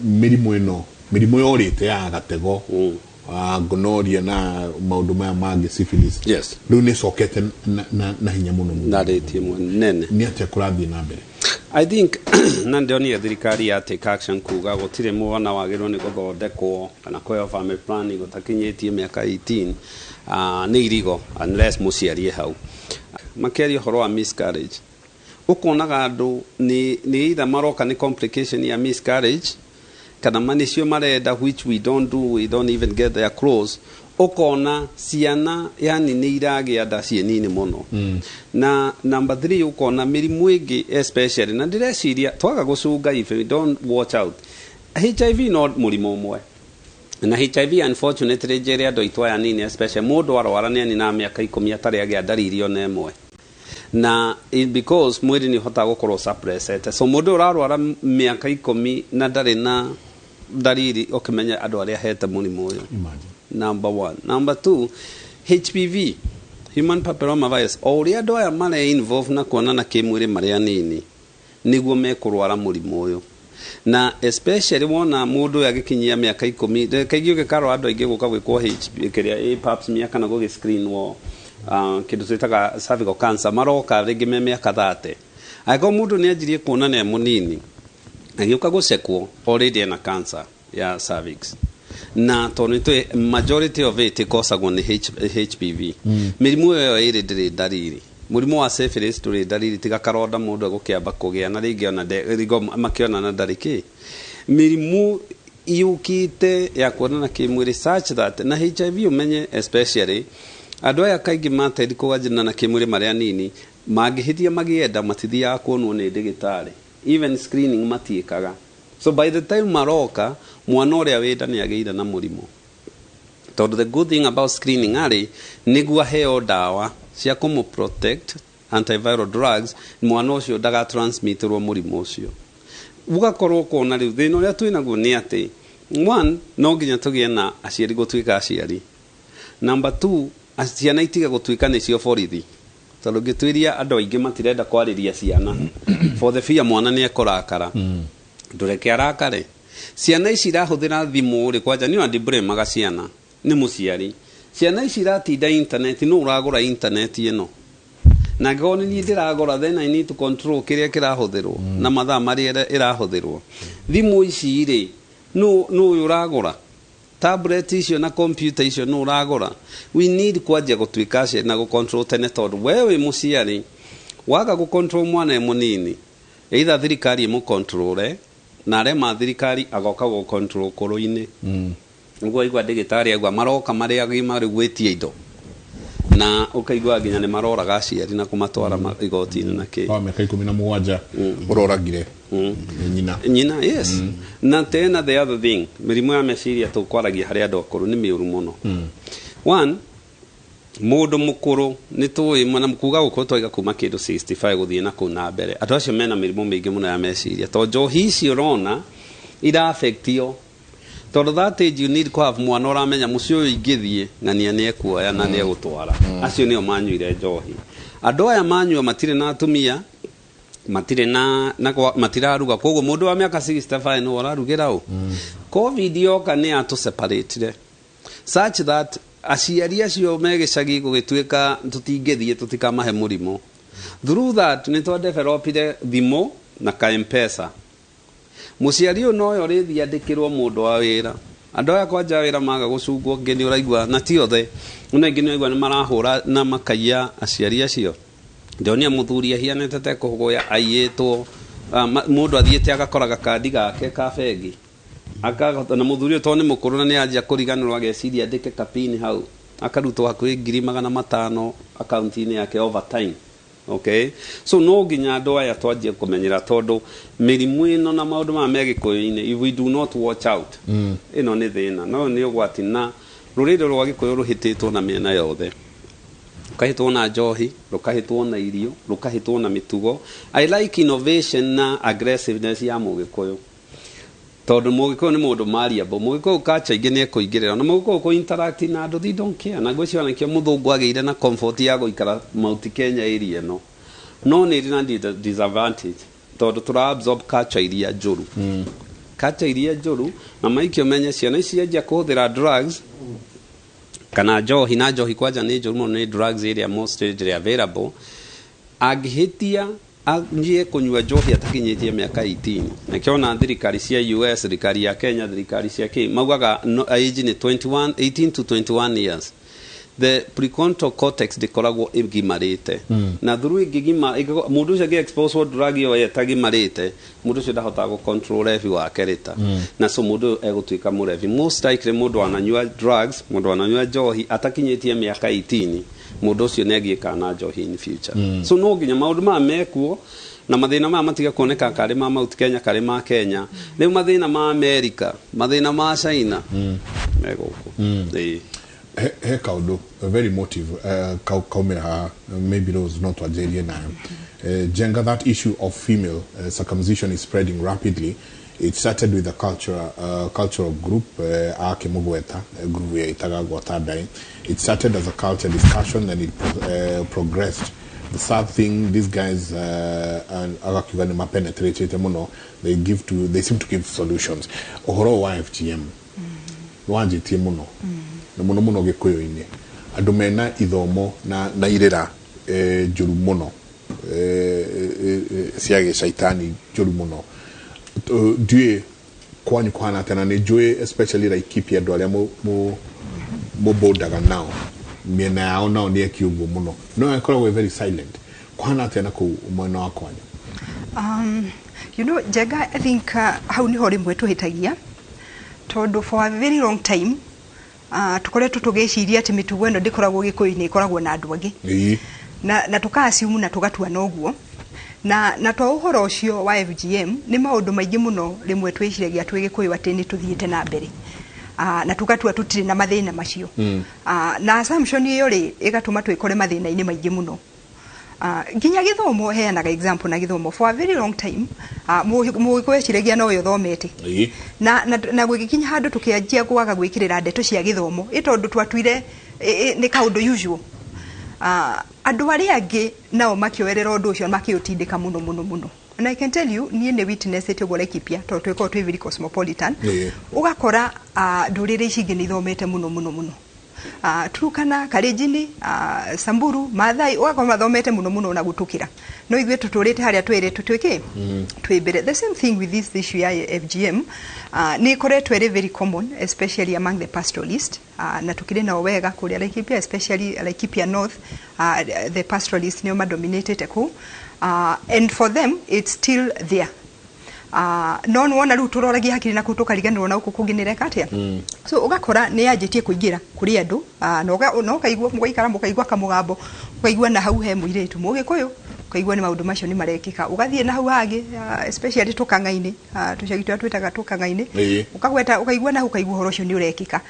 mĩrimũ ĩno, mĩrimũ yorĩte ya gatego, gonorrhea na maũndũ maya mangĩ, syphilis. Yes. Rĩu nĩ ĩcokete na hinya mũno mũno. Na rate ĩmwe nene. Nĩ atĩa kũrathiĩ na mbere? I think na ndĩronire thirikari ya take action kuga gũtirĩ mwana wagĩrĩirwo nĩ gũthondekwo kana kũheo family planning ũtakinyĩtie mĩaka 18, nĩ irigo unless mũciari e hau. Makĩaria ũhoro wa miscarriage, ũkonaga andũ nĩ either maroka nĩ complication ya miscarriage kana manicio marenda, which we don't do, we don't even get there close. Ũkona ciana yani nĩ iragĩa nda ciĩ nini mũno. Na number 3 ũkona mĩrimũ ĩngĩ especially, na ndĩreciria twaga gũcunga, if we don't watch out, HIV no mũrimũ ũmwe, na HIV unfortunately njĩre andũ aitũ aya nini especially mũndũ arwara nĩ anina mĩaka 10 atarĩ agĩa ndariri ona ĩmwe, na because mwĩrĩ nĩ ũhotaga gũkorwo suppressed. So mũndũ ũrarwara mĩaka 10 na ndarĩ na ndariri, ũkĩmenya andũ arĩa hete mũrimũ ũyũ. Number 1. Number 2, HPV, human papilloma virus. O ũrĩa andũ aya mare involve na kuonana kĩmwĩrĩ marĩ anini nĩguo mekũrwara mũrimũ ũyũ. Na especially wona mũndũ ũyũ agĩkinyia mĩaka 10, kaingĩ ũgĩkarora andũ aingĩ gũka gwĩkwo HPV kĩrĩa pap smear kana gũgĩ screen wo kĩndũ twĩtaga cervical cancer, maroka rĩngĩ me mĩaka 30. Angĩkorwo mũndũ nĩ anjirie kuonana e mũnini, Agĩũka gũcekwo already ena cancer ya cervix, na tondũ nĩtũĩ majority of it ĩkosagwo nĩ HPV. Mĩrimũ ĩyo ĩrĩ ndĩrĩ ndariri. Mũrimũ wa syphilis ndũrĩ ndariri, tiga karonda mũndũ egũkĩamba kũgĩa na rĩngĩ ona rĩngĩ makĩonana ndarĩ kĩ. Mĩrimũ yũkĩte ya kuonana kĩmwĩrĩ such that na HIV, ũmenye especially andũ aya kaingĩ matendi kũganjana kĩmwĩrĩ marĩ anini, mangĩhĩtia magĩenda matithiaga kuonwo nĩ ndĩgĩtarĩ, even screening matiĩkaga. So by the time maroka, mwana ũrĩa wĩnda nĩ agĩire na mũrimũ, tondũ the good thing about screening arĩ nĩguo aheo ndawa cia kũmũ protect, antiviral drugs, mwana ũcio ndagatransmitĩrwo mũrimũ ũcio. Ũgakorwo kuona rĩu thĩna ũrĩa twĩ naguo nĩ atĩ, one, no nginya tũgĩe na aciari gũtuĩka aciari. Number two, ciana itige gũtuĩka nĩcio borithi, tondũ ngĩtuĩria andũ aingĩ matirenda kwarĩria ciana for the fear mwana nĩ ekũrakara. Ndũreke arakare. Ciana ici irahũthĩra thimũ rĩ, kwanja niĩ ndimburemaga ciana, nĩ mũciari. Ciana ici iratinda internet, nũ ũragũra internet ĩno? Na angĩkorwo nĩ niĩ ndĩragũra, then I need to control kĩrĩa kĩrahũthĩrwo na mathaa marĩa ĩrahũthĩrwo. Thimũ ici rĩ, nũ ũyũ ũragũra? Tablet icio na computer icio, nũ ũragũra? We need kwanjia gũtuĩka aciari na gũcontrol tene, tondũ we wĩ mũciari waga gũcontrol mwana e mũnini, either thirikari ĩmũcontrole, na arema thirikari agoka gũcontrol kũrũ-inĩ. Ũguo aigua ndĩgĩtarĩ aigua maroka marĩ agima rĩu gwĩtia indo, na ũkaigua nginya nĩ maroraga aciari na kũmatwara igoti-inĩ na kĩ. Wa mĩaka 17 ũroragire nyina. Nyina, yes. Na tena the other thing, mĩrimũ ya meciria tũkwaragia harĩ andũ akũrũ nĩ mĩũru mũno. One, mũndũ mũkũrũ nĩ tũĩ na kuga gũkũrũ twaiga kuma kĩndũ 65 gũthiĩ na kũu na mbere, andũ acio mena mĩrimũ mĩingĩ mũno ya meciria, tondũ njohi ici ũrona ira-affectio, tondũ that age you need to have mwana ũramenya mũciĩ ũyũ ingĩthiĩ ng'ania nĩ ekuoya na nĩ egũtwara. Acio nĩo manyuire njohi. Andũ aya manyua matirĩ na atumia, matirĩ na matiraruga, koguo mũndũ wa mĩaka 65 nĩ ũrarugĩra ũ. Covid yoka nĩ yatũseparatire such that aciari acio me gĩcagi gũgĩtuĩka tũtingĩthiĩ tũtikamahe mũrimũ. Through that nĩ twadevelopire thimũ na ka Mpesa. Mũciari ũyũ noyo rĩthiĩ andĩkĩrwo mũndũ wa wĩra. Andũ aya kwanja wĩra maga gũcungwo, ngĩ nĩ ũraigua na ti othe, no aingĩ nĩ ũraigua nĩ marahũra na makaiya aciari acio. Ndĩronia mũthuri ahianĩte ta ekũhũgũya aiyĩtwo. Mũndũ athiĩte agakora gakandi gake ka bengi. Na mũthuri ũyũ tondũ nĩ mũkũrũ na nĩ anjia kũriganĩrwo, ageciria andĩke kapini hau, akarutwo hakuhĩ 500,000 akaunti-inĩ yake over time. Okay, so no nginya andũ aya twanjie kũmenyera, tondũ mĩrimũ ĩno na maũndũ maya me gĩkũyũ-inĩ, if we do not watch out, ĩno nĩ thĩna no nĩ ũgwati. Na rũrĩrĩ rwa gĩkũyũ rũhĩtĩtwo na mĩena yothe, rũkahĩtwo na njohi, rũkahĩtwo na irio, rũkahĩtwo na mĩtugo. I like innovation na aggressiveness ya mũgĩkũyũ, tondũ mũgĩkũyũ nĩ mũndũ mariable. Mũgĩkũyũ kacha ingĩ nĩ ekũingĩrĩra na mũgĩkũyũ kũ interact na andũ, they don't care. Na ngwĩciria nakĩo mũthũngũ agĩire na comfort ya gũikara Mount Kenya area ĩno, no nĩ ĩrĩ na disadvantage, tondũ tũra absorb culture iria njũru, culture iria njũru. Na maikĩ ũmenye ciana ici cianjia kũhũthĩra drugs kana njohi, na njohi kwanja nĩ njũru mũno, nĩ drugs ĩrĩa most readily available. Angĩhĩtia anjie kũnyua njohi atakinyĩtie mĩaka 18, nakĩo ona thirikari cia US, thirikari ya Kenya, thirikari cia kĩ maugaga no, age nĩ 21, 18 to 21 years, the prefrontal cortex ndĩkoragwo ĩgimarĩte. Na through ĩngĩgima mũndũ ũcio angĩ expose drug ĩyo ĩtagimarĩte, mũndũ ũcio ndahotaga gũ control ũrebi wake rĩta. Na so mũndũ ũyũ egũtuĩka mũrebi most likely. Mũndũ ananyua drugs, mũndũ ananyua njohi atakinyĩtie mĩaka 18, mũndũ ũcio nĩ agiĩkaga na njohi in future. So no nginya maũndũ maya mekuo na mathĩna maya matige kuoneka karĩ ma Mount Kenya, karĩ ma Kenya, rĩu mathĩna ma America, mathĩna ma China me gũkũ. Ĩĩ. He kaundu a very motive kaumira haha, maybe Rose no twanjĩrie nayo. Jenga, that issue of female circumcision is spreading rapidly. It started with a cultural group, akĩmũgweta group yaitaga gwata ndaĩ. It started as a culture discussion and it progressed. The sad thing, these guys and agakiuga nĩ mapenetrate mũno. They seem to give solutions. Ũhoro wa FGM nĩwanjĩtie mũno na mũno mũno gĩkũyũ-inĩ, andũ mena ithomo na irĩra njũru mũno, cia gĩcaitani njũru mũno. Ndiũĩ kwanyu kũhana atĩa, na nĩ njũĩ especially Laikipia andũ arĩa mũbondaga nao mĩena yao nao nĩ eki ũguo mũno, no ĩkoragwo ĩ very silent. Kũhana atĩa na kũu mwena wa kwanyu? Njenga, I think hau niho rĩmwe tũhĩtagia, tondũ for a very long time tũkoretwo tũgĩciria atĩ mĩtugo ĩno ndĩkoragwo Gĩkũyũ-inĩ, ĩkoragwo na andũ angĩ. Na tũka-assume na tũgatua noguo, na to ũhoro ũcio wa FGM, nĩ maũndũ maingĩ mũno rĩmwe twĩciragia twĩ Gĩkũyũ atĩ nĩ tũthiĩte na mbere, na tũgatua tũtirĩ na mathĩna macio. Na assumption ĩyo rĩ ĩgatũma twĩkore mathĩna-inĩ maingĩ mũno. Nginya gĩthomo, heanaga example na gĩthomo, for a very long time Mũgĩkũyũ eciragia nowe ũthomete. Na gũgĩkinya handũ tũkĩanjia kwaga gwĩkĩrĩra ndeto cia gĩthomo, ĩ tondũ twatuire nĩ kaũndũ usual. Andũ arĩa angĩ nao makĩoerera ũndũ ũcio, makĩũtindĩka mũno mũno mũno. And I can tell you, niĩ nĩ witnessĩte ũguo Laikipia, tondũ twĩkoragwo twĩ very cosmopolitan. Ũgakora ndũrĩrĩ ici ingĩ nĩ ithomete mũno mũno mũno, Turkana, Kalenjin, Samburu, Maathai, ũgakora mathomete mũno mũno na gũtũkĩra, no ithuĩ tũtũrĩte harĩa twĩrĩ tũtuĩke twĩ mbere. The same thing with this issue ya FGM, nĩ ĩkoretwo ĩrĩ very common, especially among the pastoralist, na tukĩrĩ nao wega kũrĩa Laikipia, especially Laikipia North. The pastoralist nĩo madominatĩte kũu, and for them it's still there. No nĩwona rĩu tũroragia hakiri na kũu, tũkariganĩrwo na gũkũ kũngĩ nĩreka atĩa. So ũgakora nĩ yanjĩtie kũingĩra kũrĩ andũ, na ũkaigua mũgaikara, mũkaigua kamũgambo, ũkaigua na hau he mũirĩtu Mũgĩkũyũ, ũkaigua nĩ maũndũ macio nĩ marekĩka. Ũgathiĩ na hau hangĩ, especially tũkang'ainĩ, tũcagi tũrĩa twĩtaga tũkang'ainĩ, ũkagweta, ũkaigua na hau, ũkaigua ũhoro ũcio nĩ ũrekĩka.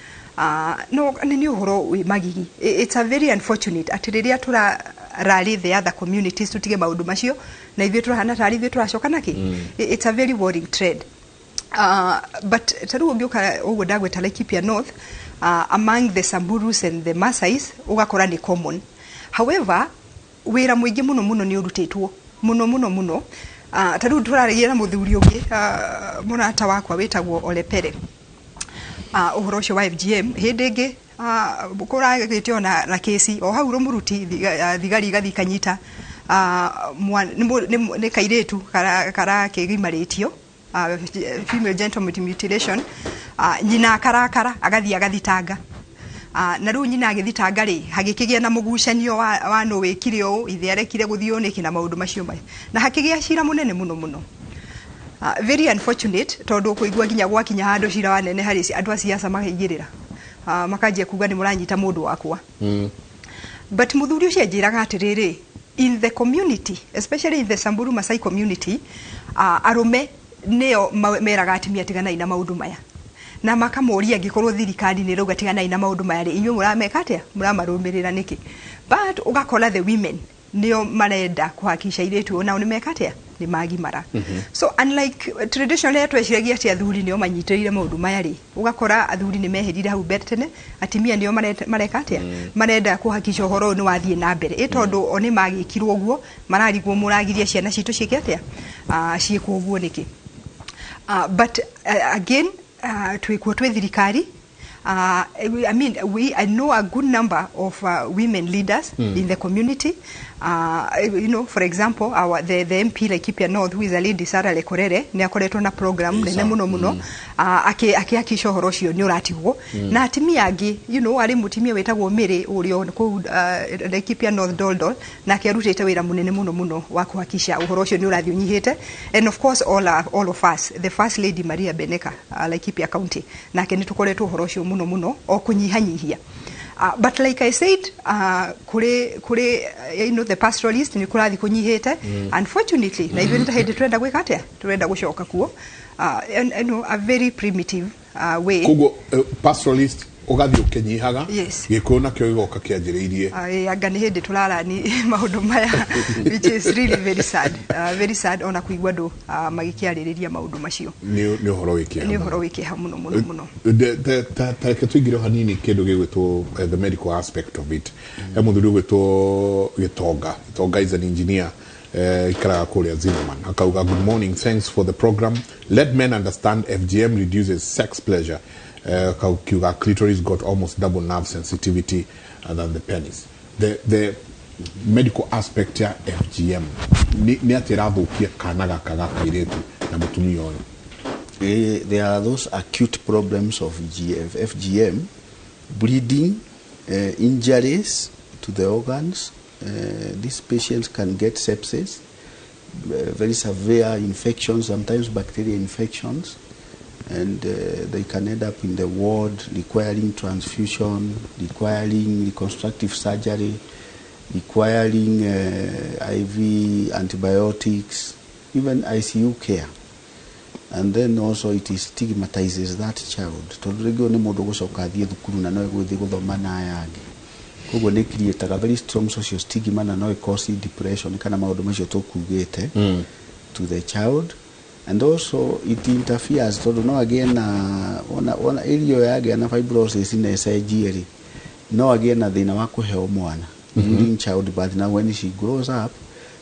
No nĩ ũhoro wĩ magigi. It's a very unfortunate atĩ rĩrĩa tũra rally the other communities tutige maũndũ macio, na ithuĩ tũrahana tarĩ ithuĩ tũracoka nakĩ. It's a very worrying trend. But ta rĩu ũngĩũka ũguo ndagweta Laikipia North, among the Samburus and the Masais, ũgakora nĩ common. However, wĩra mũingĩ mũno mũno nĩ ũrutĩtwo mũno mũno mũno. Ta rĩu tũraragia na mũthuri ũngĩ, mũrata wakwa wĩtagwo Olepere, ũhoro ũcio wa FGM, hĩndĩ ĩngĩ kũragĩte ona na kĩci o hau Rũmũruti, thigari igathiĩ ikanyita nĩ kairĩtu karakĩgimarĩtio, female genital mutilation. Nyina akarakara, agathiĩ agathitanga. Na rĩu nyina agĩthitanga rĩ, hagĩkĩgĩa na mũgucanio wa nũ wĩkire ũũ, ithe arekire gũthiĩ ũũ nĩkĩ, na maũndũ macio maya, na hakĩgĩa cira mũnene mũno mũno. Very unfortunate, tondũ kũigua nginya gwakinya handũ cira wanene harĩ andũ a siasa makaingĩrĩra, makanjia kuga nĩ mũranyita mũndũ wakwa. But mũthuri ũcio anjĩraga atĩrĩrĩ, in the community, especially in the Samburu Masai community, arũme nĩo meraga atumia tiganai na maũndũ maya, na makamoria, angĩkorwo thirikari nĩ ĩrauga tiganai na maũndũ maya rĩ, inyuĩ mũrameka atĩa? Mũramarũmĩrĩra nĩkĩ? But ũgakora the women nĩo marenda kũhakikisha airĩtu nao nĩ meka atĩa, nĩ magimara. So unlike traditionally tweciragia atĩ athuri nĩo manyitĩrĩire maũndũ maya rĩ, ũgakora athuri nĩ meherire hau mbere tene, atimia nĩo mareka atĩa, marenda kũhakikisha ũhoro ũyũ nĩ wathiĩ na mbere, ĩ tondũ o nĩ magĩkirwo ũguo, mararigwo mũragiria ciana citũ ciĩke atĩa, ciĩkwo ũguo nĩkĩ? But again, twĩkuo twĩ thirikari. I mean, I know a good number of women leaders in the community. For example, the MP Laikipia North, who is a lady, Sarah Lekorere, nĩ akoretwo na program nene mũno mũno, akĩhakikisha ũhoro ũcio nĩ ũratigwo. Na atimia angĩ, arĩ mũtimia wĩtagwo Mary ũrĩa kũu Laikipia North Doldol, nake arutĩte wĩra mũnene mũno mũno wa kũhakikisha ũhoro ũcio nĩ ũrathiĩ ũnyihĩte. And of course all of us, the first lady Maria Beneka, Laikipia County, nake nĩ tũkoretwo ũhoro ũcio mũno mũno o kũnyihanyihia. But like I said, kũrĩ the pastoralist nĩ kũrathiĩ kũnyihĩte. Unfortunately, na ithuĩ nĩ ta hĩndĩ tũrenda gwĩka atĩa, tũrenda gũcoka kuo, and a very primitive way. Koguo pastoralist ũgathiĩ ũkĩnyihaga. Yes. Gĩkũyũ nakĩo gĩgoka kĩanjĩrĩirie. Anga nĩ hĩndĩ tũrarani maũndũ maya, which is really very sad, very sad ona kũigua andũ magĩkĩarĩrĩria maũndũ macio. Nĩ ũhoro wĩ kĩeha Nĩ mũno. ũhoro wĩ kĩeha mũno mũno mũno. Ta reke tũingĩre o hanini kĩndũ gĩgwĩtwo the medical aspect of it. He mũthuri ũgwĩtwo Gĩtonga. Gĩtonga is an engineer, ikaraga kũrĩa Zimmerman. Akauga, "Good morning, thanks for the program. Let men understand FGM reduces sex pleasure." Kiuga clitoris got almost double nerve sensitivity than the penis. The medical aspect ya FGM nĩ atĩ ĩrathũkia kana gaka ga kairĩtu na mũtumia ũyũ. There are those acute problems of FGM, bleeding, injuries to the organs. These patients can get sepsis, very severe infections, sometimes bacterial infections, and they can end up in the ward requiring transfusion, requiring reconstructive surgery, requiring IV antibiotics, even ICU care. And then also it stigmatizes that child. Tondũ rĩngĩ ũyũ nĩ mũndũ gũcoka athiĩ thukuru na no egũthiĩ gũthoma na aya angĩ. Koguo nĩ createaga very strong social stigma na no ĩcause depression kana maũndũ macio tũkugĩte to the child. And also it interferes tondũ no agĩe na ona area ĩyo yagĩa na fibrosis na ĩcenjie rĩ, no agĩe na thĩna wa kũheo mwana during childbirth. Now when she grows up,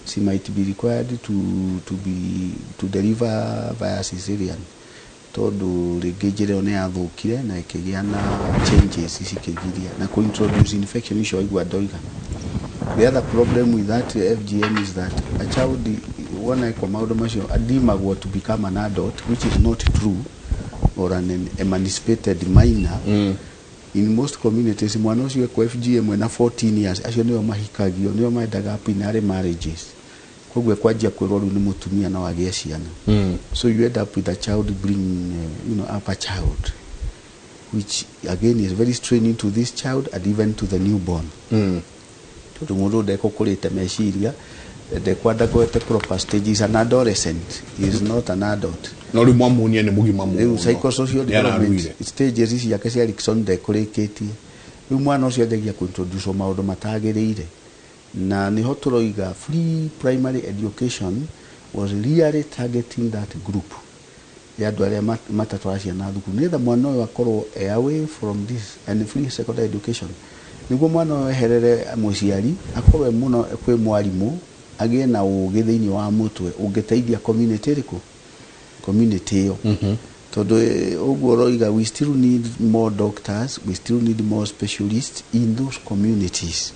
she might be required to deliver via cesarean tondũ rĩngĩ njĩra ĩyo nĩ yathũkire na ĩkĩgĩa na changes cikĩgiria na kũ introduce infection icio waigua ndoiga. The other problem with that FGM is that a child wona ekwo maũndũ macio adimagwo to become an adult, which is not true, or an emancipated minor. In most communities mwana ũcio ekwo FGM ena 14 years, acio nĩo mahikagio, nĩo mendaga up in early marriages, koguo kwanjia kwĩrwo rĩu nĩ mũtumia no agĩe ciana. So you end up with a child bringing up a child, which again is very straining to this child and even to the newborn, tondũ mũndũ ndekũkũrĩte meciria, ndekwandagwete proper stages. An adolescent is not an adult. No rĩu mwamuonia nĩ mũgima rĩu mũno. Psychosocial Nĩ development araruire. Stages ciake cia Erikson ndekũrĩkĩtie. Rĩu mwana ũcio anjagia kũintroduce maũndũ matagĩrĩire, na nĩho tũroiga free primary education was really targeting that group ya andũ arĩa matatwara ciana thukuru, nĩgetha mwana ũyũ akorwo e away from this, and free secondary education nĩguo mwana ũyũ eherere mũciari, akorwo e mũno kwĩ mwarimũ, agĩe na ũgĩ thĩinĩ wa mũtwe ũngĩteithia community ĩrĩkũ, community ĩyo. Tondũ ũguo ũroiga, we still need more doctors, we still need more specialists in those communities,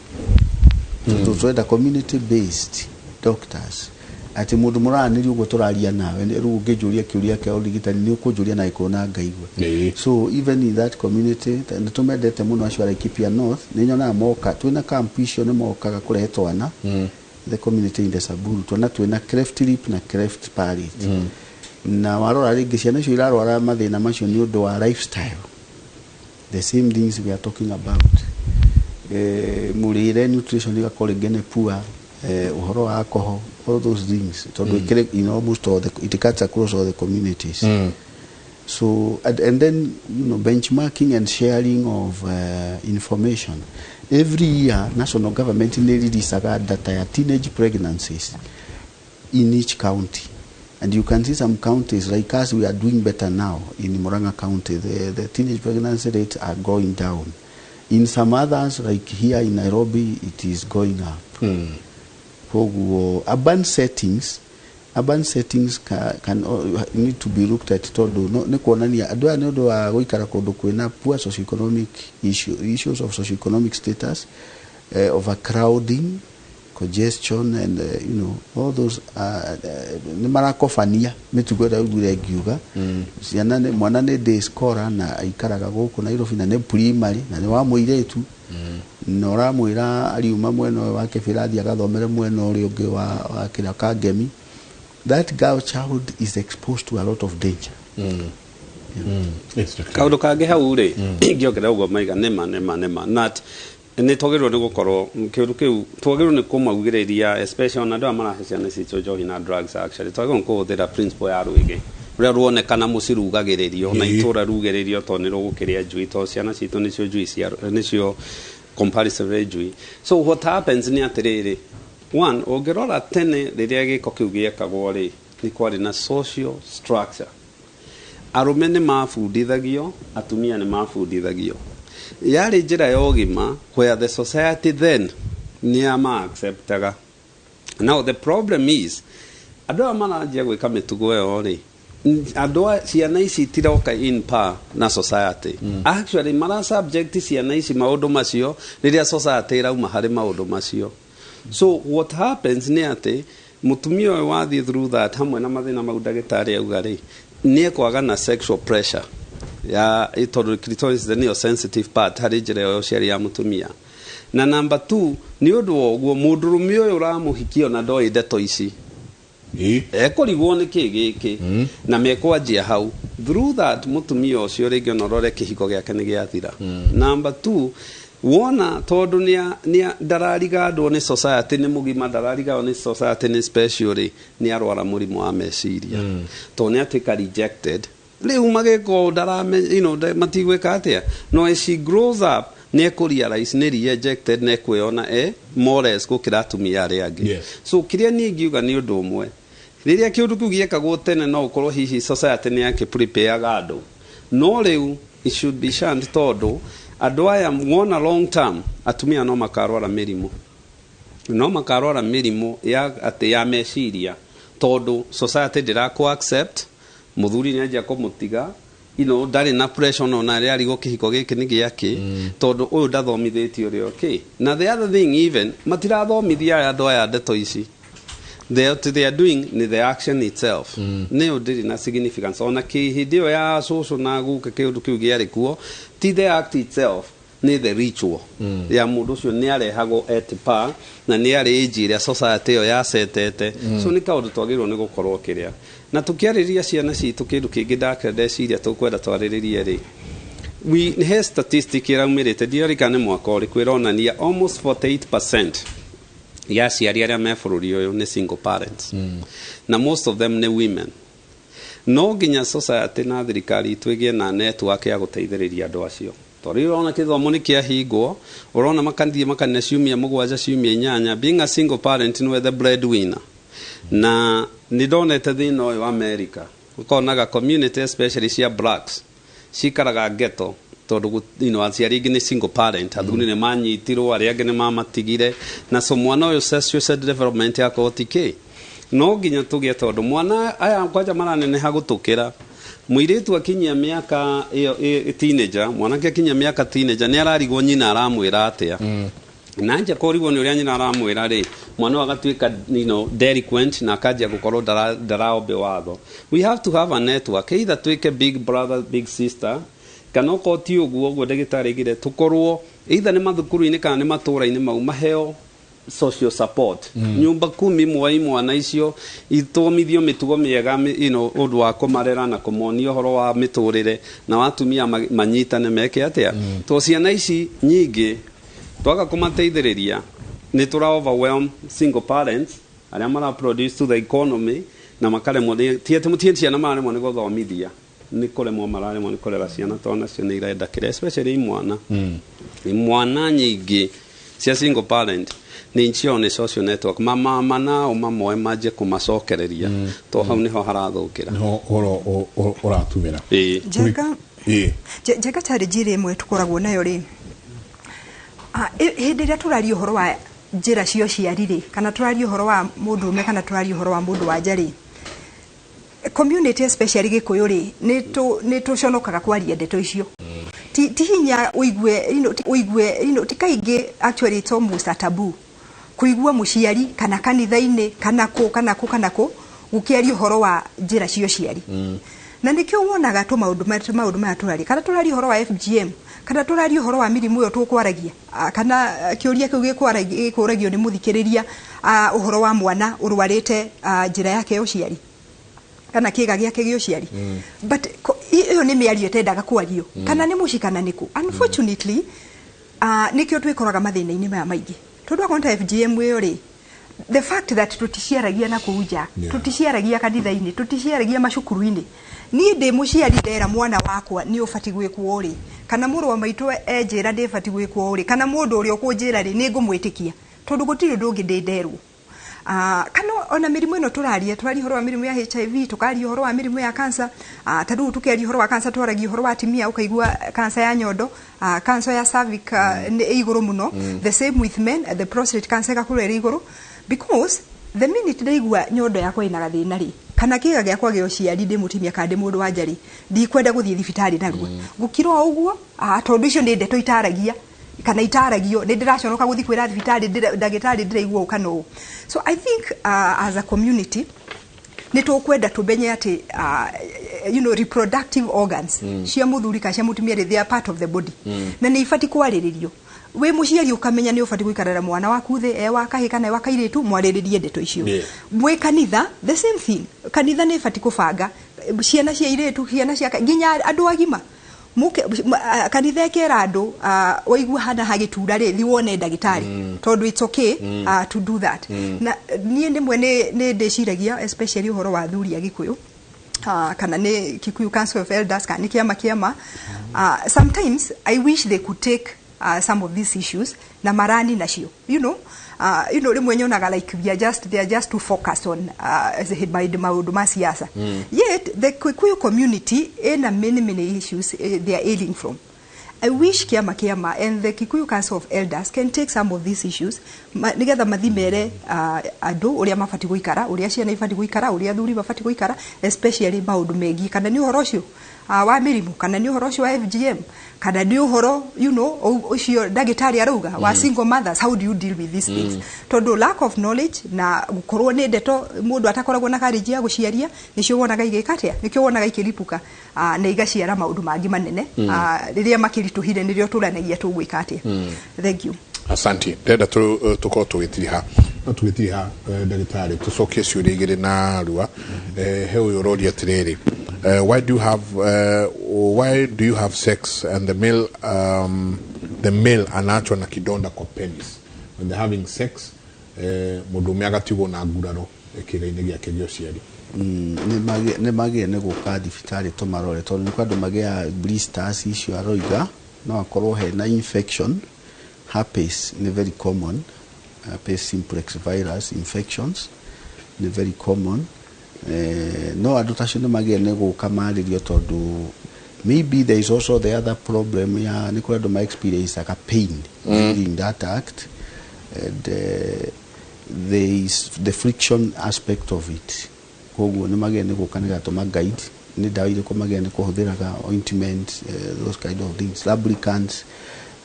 tondũ twenda community based doctors, atĩ mũndũ mũraranĩria ũguo tũraria nawe rĩu, ũngĩnjũria kĩũria kĩa ũrigitani nĩ ũkũnjũria na gĩkũyũ na ngaigua. So even in that community nĩ tũmendete mũno acio a Laikipia North, nĩ nyonaga moka twĩna camp icio, nĩ mokaga kũrehe twana the community in the Samburu, twana twĩna cleft lip na cleft palate. Na warora rĩngĩ ciana icio irarwara mathĩna macio nĩ ũndũ wa lifestyle, the same things we are talking about, mũrĩre, nutrition igakorwo rĩngĩ nĩ poor, ũhoro wa alcohol, all those things, tondũ ĩkĩrĩ in almost all the, it cuts across all the communities. So and then benchmarking and sharing of information. Every year national government nĩ releasaga data ya teenage pregnancies in each county, and you can see some counties like us, we are doing better now. In Murang'a County, the teenage pregnancy rates are going down. In some others, like here in Nairobi, it is going up. Koguo urban settings can need to be looked at, tondũ nĩ kuonania andũ aya nĩ ũndũ wa gũikara kũndũ kwĩna poor socioeconomic issues of socioeconomic status, overcrowding, congestion and all those, nĩ marakobania mĩtugo ĩrĩa ũiguire ngiuga. Ciana mwana nĩ day scholar na aikaraga gũkũ Nairobi na nĩ primary na nĩ wa mũirĩtu, na ũramwĩra ariuma mwena ũyũ wa Kĩbĩra athiĩ agathomere mwena ũrĩa ũngĩ wa kĩrĩa Kangemi. That girl child is exposed to a lot of danger. Kaũndũ kangĩ hau rĩ ingĩongerera ũguo maiga nĩma nĩma nĩma na nĩ twagĩrĩirwo nĩ gũkorwo kĩũndũ kĩu twagĩrĩirwo nĩ kũmaugĩrĩria, especially ona andũ aya marahe ciana citũ njohi na drugs. Actually twagĩrĩirwo nĩ kũhũthĩra principle ya rwĩgĩ rũrĩa ruonekana mũciĩ rugagĩrĩrio na itũra rugĩrĩrio, tondũ nĩ rũgũkĩrĩa njui, tondũ ciana citũ nĩcio njui cia nĩcio comparatively njui. So what happens nĩ atĩrĩrĩ, one, ũngĩrora tene rĩrĩa gĩko kĩu gĩekagwo rĩ, nĩ kwarĩ na social structure. Arũme nĩ mabundithagio, atumia nĩ mabundithagio, yarĩ njĩra ya ũgima where the society then nĩ ama acceptaga. Now the problem is andũ aya maranjia gwĩka mĩtugo ĩyo rĩ, andũ a ciana ici itiroka in par na society. Actually mara subject ciana ici maũndũ macio rĩrĩa society ĩrauma harĩ maũndũ macio. So what happens nĩ atĩ mũtumia ũyũ wathiĩ through that hamwe na mathĩna mau ndagĩtarĩ auga rĩ, Nĩ ekwaga na sexual pressure ya tondũ clitoris nĩyo sensitive part harĩ njĩra ya ũciari ya mũtumia. Na number 2, nĩ ũndũ wa ũguo mũndũrũme ũyũ ũramũhikia ona ndoĩ ndeto ici, ekũrigwo nĩ kĩ gĩkĩ na mekwanjia hau. Through that, mũtumia ũcio rĩngĩ ona ũrore kĩhiko gĩake nĩ gĩathira. Number 2, wona tondũ nĩa ndararigandwo nĩ society nĩ mũgima, ndararigandwo nĩ society nĩ special rĩ, nĩ arwara mũrimũ wa meciria tondũ nĩ atuĩka rejected. Rĩu magĩka ũũ ndarame, matigwĩka atĩa. No as she grows up, nĩ ekũrealize nĩ rejected na ekwĩona e more less gũkĩra atumia arĩa angĩ. So kĩrĩa niĩ ingiuga nĩ ũndũ ũmwe, rĩrĩa kĩũndũ kĩu gĩekagwo tene, no ũkorwo hihi society nĩ yakĩprepareaga andũ, no rĩu it should be shunned tondũ andũ aya wona long term atumia no makarwara mĩrimũ, no makarwara mĩrimũ ya atĩ ya meciria tondũ society ndĩrakũ accept. Mũthuri nĩ anjia kũmũtiga, ndarĩ na pressure no na arigwo kĩhiko gĩkĩ nĩ gĩakĩ tondũ ũyũ ndathomithĩtio ũrĩa okay. Na the other thing, even matirathomithia aya andũ aya ndeto ici. They are doing ni the action itself nĩyo ndĩrĩ na significance. Ona kĩ hĩndĩ ĩyo ya cũcũ na guka kĩũndũ kĩu gĩarĩ kuo, ti the act itself, nĩ the ritual ya mũndũ ũcio nĩ arehagwo at par na nĩ arĩ age ĩrĩa society ĩyo yacetete. So nĩ kaũndũ twagĩrĩirwo nĩ gũkorwo kĩrĩa na tũkĩarĩria ciana citũ. Kĩndũ kĩngĩ ndake ndeciria tũkwenda twarĩrĩrie rĩ, we he statistic ĩraumĩrĩte, ndiarika nĩ mwaka ũrĩkũ, ĩronania almost 48% ya aciari arĩa me bũrũri ũyũ nĩ single parents, na most of them nĩ women. No nginya society na thirikari itũ ĩgĩe na network ya gũteithĩrĩria andũ acio, tondũ rĩu ũrona kĩthomo nĩ kĩahingwo, ũrona makathiĩ makanitha ciumia 7, ciumia 8. Being a single parent nĩwe the breadwinner, na nĩ ndonete thĩna ũyũ America, ũkonaga community especially cia blacks cikaraga ghetto tondũ aciari aingĩ nĩ single parent, athuri nĩ manyitirwo, arĩa angĩ nĩ mamatigire, na so mwana ũyũ social development yakorwo ti kĩ. No nginya tũgĩe, tondũ mwana aya kwanja maraneneha gũtũkĩra mũirĩtu akinyia mĩaka ĩyo teenager, mwanake akinyia mĩaka teenager nĩ ararigwo nyina aramwĩra atĩa, na anja kũrigwo nĩ ũrĩa nyina aramwĩra rĩ, mwana ũyũ agatuĩka delinquent na akanjia gũkorwo ndaraombe watho. We have to have a network, either tuĩke big brother, big sister, kana okorwo ti ũguo, ũguo ndagĩtarĩ aigire, tũkorwo either nĩ mathukuru-inĩ kana nĩ matũra-inĩ mau maheo social support, nyumba kumi mwai mwana icio ithomithio mĩtugo mĩega, ũndũ wa kũmarera na kũmonia ũhoro wa mĩtũrĩre, na watumia manyitane meke atĩa, to ciana ici nyingĩ twaga kũmateithĩrĩria nĩ tũra overwhelm single parents arĩa mara produce to the economy na makaremwo ti atĩ ti ciana mararemwo nĩ gũthomithia, nĩ kũremwo mararemwo nĩ kũrera ciana tondũ nacio nĩ irenda kĩrĩa, especially imwana. Imwana nyingĩ cia single parent nĩ ncio nĩ social network, mamama nao mamoe manjie kũmacokereria to hau nĩho harathũkĩra. Niho ũhoro ũratumĩra. Ĩĩ. Njega. Njega, challenge ĩrĩa ĩmwe tũkoragwo nayo rĩ, hĩndĩ ĩrĩa tũraria ũhoro wa njĩra cia ũciari rĩ, kana tũraria ũhoro wa mũndũrũme kana tũraria ũhoro wa mũndũ wa nja rĩ, community especially Gĩkũyũ rĩ, nĩ tũconokaga kwaria ndeto icio. Ti hinya ũigue, ũigue, ti kaingĩ. Actually, it's almost a taboo kũigua mũciari kana kanitha-inĩ kana kũ kana kũ kana kũ gũkĩaria ũhoro wa njĩra cia ũciari. Na nĩkĩo wonaga tũmaũndũ maya tũraria, kana tũraria ũhoro wa FGM, kana tũraria ũhoro wa mĩrimũ ĩyo tũkwaragia, kana kĩũria kĩu gĩkũragio nĩ mũthikĩrĩria, ũhoro wa mwana ũrwarĩte njĩra yake ya ũciari kana kĩga gĩake gĩa ũciari. But ĩyo nĩ mĩario ĩtendaga kwario, kana nĩ mũciĩ kana nĩ kũ. Unfortunately, nĩkĩo twĩkoraga mathĩna-inĩ maya maingĩ, tondũ akorwo ta FGM ĩyo rĩ, the fact that tuticiaragia na kũu nja, tuticiaragia kanitha-inĩ, tuticiaragia macukuru-inĩ. Niĩ ndĩ mũciari ndera mwana wakwa nĩ ũbati gwĩkwo rĩ, kana mũrũ wa maitũ enjĩra ndĩ bati gwĩkwo rĩ, kana mũndũ ũrĩa ũkũnjĩra rĩ, nĩ ngũmwĩtĩkia tondũ gũtirĩ ũndũ ũngĩ ndĩ nderwo. Kana ona mĩrimũ ĩno tũraria, tũraria ũhoro wa mĩrimũ ya HIV, tũkaria ũhoro wa mĩrimũ ya cancer. Ta rĩu tũkĩaria ũhoro wa cancer, twaragia ũhoro wa atumia, ũkaigua cancer ya nyondo, cancer ya cervix nĩ ĩ igũrũ mũno. The same with men, the prostate cancer ĩgakorwo ĩrĩ igũrũ, because the minute ndaigua nyondo yakwa ĩna gathĩna rĩ, kana kĩga gĩakwa gĩa ũciari, ndĩ mũtumia kana ndĩ mũndũ wa nja rĩ, ndikwenda gũthiĩ thibitarĩ narua gũkira o ũguo, tondũ icio nĩ ndeto itaragia kana itaragio, nĩ ndĩraconoka gũthiĩ kwĩra thibitarĩ ndagĩtarĩ ndĩraigua ũũ kana ũũ. So I think as a community nĩ tũkwenda tũmenye atĩ Reproductive organs cia muthuri kana cia mutumia rĩ, they are part of the body na nĩ ibati kwarĩrĩrio. Wĩ mũciari ũkamenya nĩ ũbati gũikarĩra mwana waku thĩ, e wa kahĩ kana e wa kairĩtu, mwarĩrĩrie ndeto icio. Mwĩ kanitha, the same thing, kanitha nĩ ĩbati kũbanga ciana cia irĩtu, ciana cia nginya andũ agima. Muke kanitha ĩkera andũ, waigua hana hagĩtura rĩ, thi wone ndagĩtarĩ, tondũ it's okay to do that. Na niĩ rĩmwe nĩ ndĩciragia, especially ũhoro wa athuri a Gĩkũyũ, kana nĩ Kikuyu Council of Elders kana nĩ kĩama, sometimes I wish they could take some of these issues na marani nacio. Rĩmwe nyonaga like we are just they are just too focused on maũndũ ma siasa. Yet the Kikuyu community ina many, many issues they are ailing from. I wish kĩama and the Kikuyu Council of Elders can take some of these issues nigetha mathi mere andũ ũrĩa mabati gũikara, ũrĩa ciana ibati gũikara, ũrĩa athuri mabati gũikara, especially maũndũ megiĩ kana nĩ ũhoro ũcio wa mĩrimũ, kana nĩ ũhoro ũcio wa FGM, kana nĩ ũhoro ũcio ndagĩtarĩ arauga wa single mothers. How do you deal with these things? Tondũ lack of knowledge na gũkorwo nĩ ndeto mũndũ atakoragwo na courage ya gũciaria, nĩcio wonaga igĩka atĩa, nĩkĩo wonaga ikĩripũka na igaciara maũndũ mangĩ manene. Rĩrĩa makĩritũhire, nĩrĩo tũranagia tũgwĩka atĩa. Thank you. Asante. Ndĩrenda tũkorwo tũgĩtiriha, no tũgĩtiriha, ndagĩtarĩ, tũcokie ciũria igĩrĩ na rua. He ũyũ ũroria atĩrĩrĩ, why do you have sex and the male anaachwa na kidonda kwa penis when they're having sex, mũndũrũme agatigwo na nguraro kĩĩga-inĩ gĩake gĩa ũciari? Nĩ magĩrĩire nĩ gũka thibitarĩ tũmarore, tondũ nĩ kwa andũ magĩaga blisters icio aroiga, no akorwo hena infection. Herpes nĩ very common, herpes simplex virus infections nĩ very common. No andũ tacio nĩ magĩrĩire nĩ gũka marĩrio, tondũ maybe there is also the other problem ya nĩ kũrĩ andũ ma experience aka pain during that act, and there is the friction aspect of it. Koguo nĩ magĩrĩire nĩ gũka nĩgetha tũma guide nĩ ndawa irĩkũ magĩrĩire nĩ kũhũthĩraga, ointment, those kind of things, lubricants,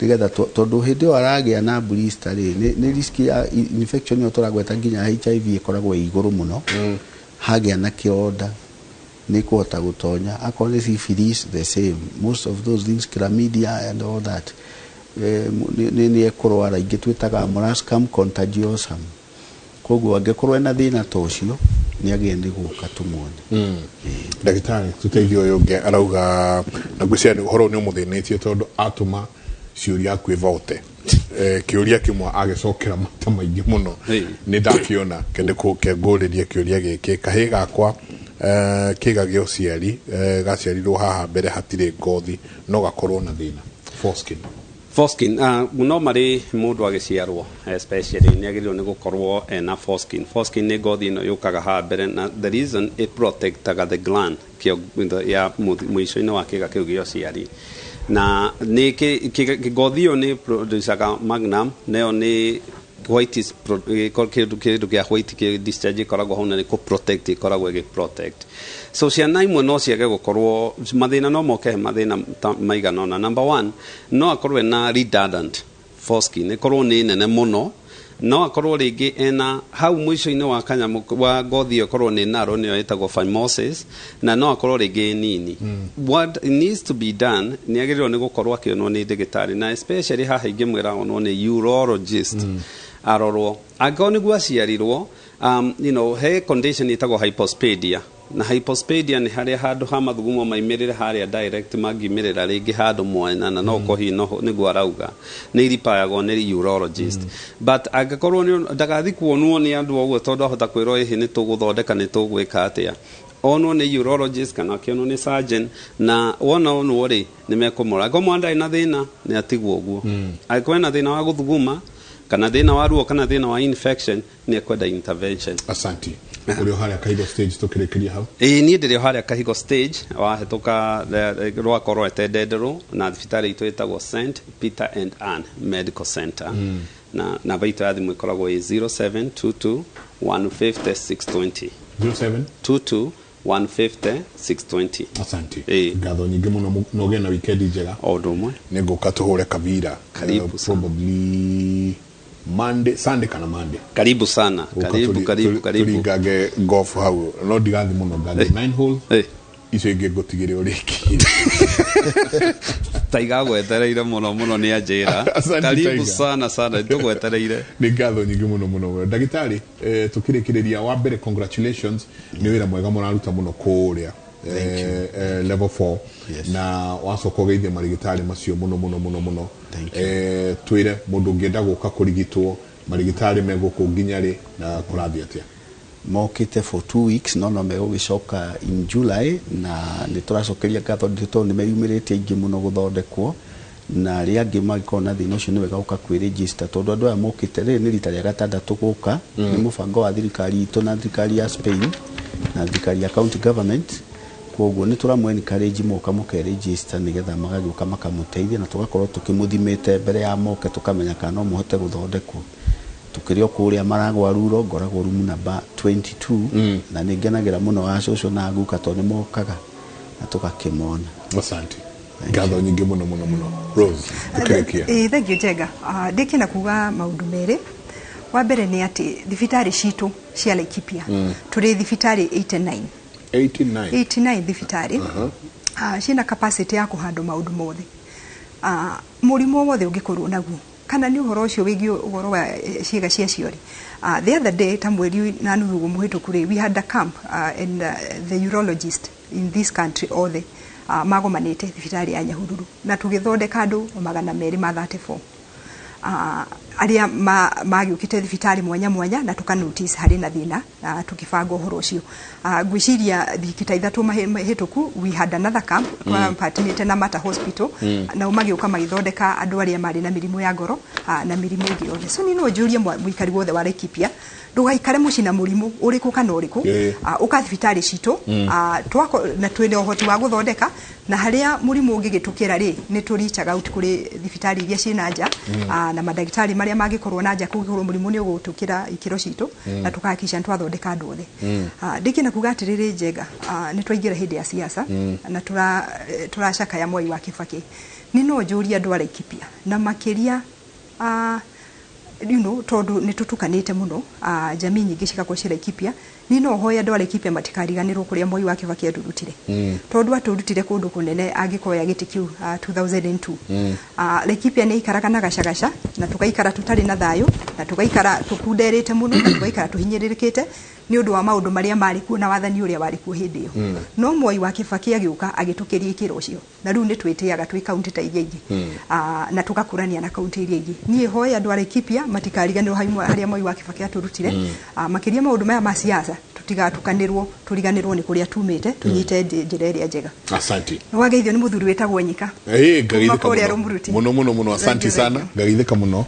nĩgetha tondũ hĩndĩ ĩyo aragĩa na blister rĩ, nĩ risk ya infection ĩyo tũragweta nginya HIV ĩkoragwo ĩ igũrũ mũno. Hagĩa na kĩronda nĩ kũhota gũtonya, akorwo nĩ syphilis, the same, most of those things, chlamydia and all that. Nĩ ekũrwara ingĩ twĩtaga molluscum contagiosum. Koguo angĩkorwo ena thĩna ta ũcio, nĩ agĩrĩire nĩ gũka tũmuone. Ndagĩtarĩ, tũteithie ũyũ ũngĩ arauga, na ngwĩciria nĩ ũhoro nĩ ũmũthĩnĩtie, tondũ atũma ciũria akuĩ vote. Kĩũria kĩmwe agĩcokera mata maingĩ mũno. Nĩ ndakĩona kende kengũrĩrie kĩũria gĩkĩ: kahĩ gakwa, kĩga gĩa ũciari, gaciarirwo haha mbere hatirĩ ngothi, no gakorwo na thĩna, foreskin? Foreskin, normally mũndũ agĩciarwo especially nĩ agĩrĩirwo nĩ gũkorwo ena foreskin. Foreskin nĩ ngothi ĩno yũkaga haha mbere, na the reason it protectaga the gland ya mũico-inĩ wa kĩga kĩu gĩa ũciari, na nĩ ngothi ĩyo nĩ producaga magnum, nayo nĩ white is kĩndũ kĩa white kĩ discharge ĩkoragwo hau, na nĩ kũ protect ĩkoragwo ĩgĩ protect. So ciana imwe no ciage gũkorwo mathĩna, no moke he mathĩna ta maigana ũna. Number one, no akorwo ena redundant foreskin, ĩkorwo nĩ nene mũno, no akorwo rĩngĩ ena hau mũico-inĩ wa kanyamũ wa ngothi ĩyo ĩkorwo nĩ narrow, nĩyo ĩtagwo phimosis, na no akorwo rĩngĩ nini. What needs to be done, nĩ agĩrĩirwo nĩ gũkorwo akĩonwo nĩ ndagĩtarĩ, na especially haha ingĩmwĩra onwo nĩ urologist, arorwo angĩkorwo nĩguo aciarirwo. He condition ĩtagwo hypospadia, na hypospadia nĩ harĩa handũ ha mathugumo maimĩrĩre harĩa direct mangiumĩrĩra rĩngĩ handũ mwena, na no mm. hihi no nĩguo arauga nĩ iripayagwo nĩ urologist. But angĩkorwo nĩ ndagathi kuonwo nĩ andũ ũguo, tondũ ahota kwĩrwo ĩhĩ nĩ tũgũthondeka, nĩ tũgwĩka atĩa, onwo nĩ urologist kana akĩonwo nĩ surgeon, na wona onwo rĩ, nĩ mekũmũra. Angĩkorwo mwana ndarĩ na thĩna, nĩ atigwo ũguo. Angĩkorwo ena thĩna wa gũthuguma kana thĩna wa ruo kana thĩna wa infection, nĩ ekwenda intervention. Asante. Ũrĩ o harĩa Kahigo Stage, tũkĩrĩkĩria hau? Ĩĩ, niĩ ndĩrĩ o harĩa Kahigo Stage, wahĩtũka rwakorwo etendenderũ, na thibitarĩ itũ ĩtagwo St Peter and Ann Medical Center. Na namba itũ ya thimũ ĩkoragwo ĩ 0722 150 620. 07 22 150 620. Asante. Ĩĩ. Ngatho nyingĩ mũno, na ũgĩe na wikendi njega. O ũndũ ũmwe. Nĩ ngũka tũhũre kabira. Karibu sana. Probably Monday, Sunday kana Monday. Karibu sana. Gũka Karibu, karibu, karibu. Tũringange golf hau, no ndigathi mũno, ngathi 9 hole. Icio ingĩ ngũtigĩre ũrĩkie. Taiga gwetereire mũno mũno nĩ anjĩra. Asante, Karibu Tiger. sana sana, tũgwetereire. Nĩ ngatho nyingĩ mũno mũno mũno, ndagĩtarĩ. Tũkĩrĩkĩrĩria, wa mbere, congratulations, nĩ wĩra mwega mũraruta mũno kũrĩa level 4. Yes. Na wacoka ũgeithie marigĩtarĩ macio mũno mũno mũno mũno. Twĩre mũndũ ũngĩenda gũka kũrigitwo, marigĩtarĩ me gũkũ nginya rĩ na kũrathiĩ atĩa? Mokĩte for 2 weeks, no megũgĩcoka in July, na nĩ tũracokeria ngatho nĩ tondũ nĩ meyumĩrĩtie aingĩ mũno gũthondekwo, na arĩa angĩ mangĩkorwo na thĩna ũcio nĩ wega gũka kwĩregister, tondũ andũ aya mokĩte rĩrĩ nĩ rita rĩa gatandatũ gũka. Nĩ mũbango wa thirikari itũ na thirikari ya Spain na thirikari ya county government. Koguo nĩ tũramũ encourage moka mũkeregister nĩgetha magagĩũka makamũteithia, na tũgakorwo tũkĩmũthimĩte mbere ya moke, tũkamenya kana no mũhote gũthondekwo. Tukĩrĩ o kũrĩa Maragwa Ruro, ngoragwo room number 22, na nĩ ngenagĩra mũno wa cũcũ na guka tondũ nĩ mokaga na tũgakĩmona. Asante, ngatho nyingĩ mũno mũno mũno. Rose, tũkĩrĩkia. Ĩĩ, thank you, Njenga. Ndĩkĩenda kuga maũndũ merĩ. Wa mbere nĩ atĩ thibitarĩ citũ cia Laikipia, tũrĩ thibitarĩ 89. 89? 89 thibitarĩ. Ciĩna capacity ya kũhandwo maũndũ mothe. Mũrimũ o wothe ũngĩkorwo naguo, kana nĩ ũhoro ũcio wĩgiĩ ũhoro wa ciĩga cia ciori. The other day, ta mweri na nuthu ũguo mũhĩtũku rĩ, we had a camp, and the urologist in this country othe magomanĩte thibitarĩ ya Nyahururu, na tũgĩthondeka andũ 234 arĩa magĩũkĩte thibitarĩ mwanya mwanya, na tũka notice harĩ na thĩna na tũkĩbanga ũhoro ũcio. Ngwĩciria thiki ta 3 mahĩtũku, we had another camp twapatinĩte na Mata Hospital, nao magĩũka magĩthondeka andũ arĩa marĩ na mĩrimũ ya ngoro na mĩrimũ ĩngĩ yothe. So niĩ no njũrie mũikari wothe wa Laikipia, ndũgaikare mũciĩ na mũrimũ ũrĩkũ kana ũrĩkũ. Ũka thibitarĩ citũ. Na twĩna ũhoti wa gũthondeka, na harĩa mũrimũ ũngĩgĩtũkĩra rĩ, nĩ tũ reach out kũrĩ thibitarĩ iria ciĩ na nja na mandagĩtarĩ marĩa mangĩkorwo na nja kũngĩkorwo mũrimũ nĩ ũgũtũkĩra ikĩro citũ, na tũkahakikisha nĩ twathondeka andũ othe. Ndĩkĩenda kuga atĩrĩrĩ, Njenga, nĩ twaingĩra hĩndĩ ya siasa na tũracakaya Mwai wa Kibaki. Nĩ no njũrie andũ a Laikipia na makĩria, tondũ nĩ tũtukanĩte mũno, jamii nyingĩ cigakorwo ciĩ Laikipia, ni no hoye andũ a Laikipia matikariganĩrwo kũrĩa Mwai wa Kibaki atũrutire, tondũ atũrutire kũndũ kũnene angĩkoya gĩtĩ kĩu 2002. Laikipia nĩ ikaraga na gacagaca, na tũgaikara tũtarĩ na thayũ, na tũgaikara tũkunderĩte mũno, na tũgaikara tũhinyĩrĩrĩkĩte nĩ ũndũ wa maũndũ marĩa marĩ kuo na wathani ũrĩa warĩ kuo hĩndĩ ĩyo. No Mwai wa Kibaki agĩũka agĩtũkĩria ikĩro ũcio, na rĩu nĩ twĩtĩaga twĩ kaunti ta iria ingĩ, na tũgakũrania na kaunti iria ingĩ. Niĩ hoye andũ a Laikipia matikariganĩrwo harĩa Mwai wa Kibaki atũrutire. Makĩria maũndũ maya ma siasa, tũtigatukanĩrwo tũriganĩrwo nĩ kũrĩa tumĩte, tũnyite njĩra ĩrĩa njega. Asante. Nĩ wageithio nĩ mũthuri wĩtagwo Nyika. Eh, Kuma ngageithĩka kũrĩa mũno. Rũmuruti. Mũno mũno mũno. Thank Asante you, thank sana, ngageithĩka mũno.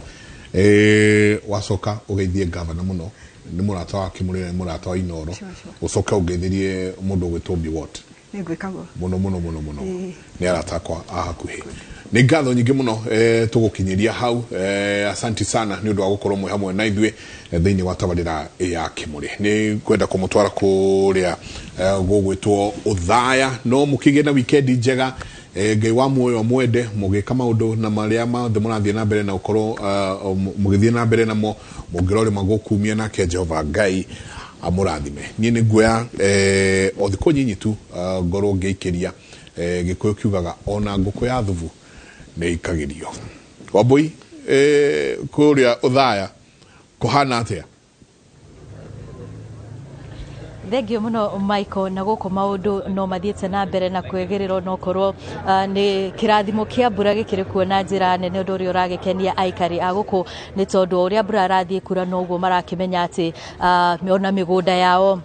Wacoka ũgeithie gavana mũno, nĩ mũrata wa Kĩmũrĩra, nĩ mũrata wa Inoro. Sure. Ũcoke ũgeithĩrie mũndũ ũgwĩtwo Biwott. Nĩ ngwĩka guo. Mũno mũno mũno mũno. Ĩĩ. Nĩ arata akwa a hakuhĩ. Nĩ ngatho nyingĩ mũno. Tũgũkinyĩria hau. Asanti sana nĩ ũndũ wa gũkorwo mwĩ hamwe na ithuĩ thĩinĩ wa tabarĩra ya Kĩmũrĩ. Nĩ kwenda kũmũtwara kũrĩa gũgwĩtwo Ũthaya, no mũkĩgĩe na wikendi njega. Ngai wa muoyo mwende mũgĩka maũndũ na marĩa mothe mũrathiĩ na mbere na ũkorwo mũgĩthiĩ na mbere namo mũngĩrorĩma gũkumia nake Jehova Ngai amũrathime. Niĩ nĩ nguoya o thikũ nyinyi tu, ngorwo ngĩikĩria. Gĩkũyũ kiugaga ona ngũkũ ya thubu nĩ ikagĩrio. Wambui, kũrĩa Ũthaya kũhana atĩa? Thengio mũno, Michael. Na gũkũ maũndũ no mathiĩte na mbere na kwĩgĩrĩrwo, no korwo nĩ kĩrathimo kĩa mbura gĩkĩrĩ kuo na njĩra nene, ũndũ ũrĩa ũragĩkenia aikari a gũkũ nĩ tondũ o ũrĩa mbura ĩrathiĩ kura noguo marakĩmenya atĩ ona mĩgũnda yao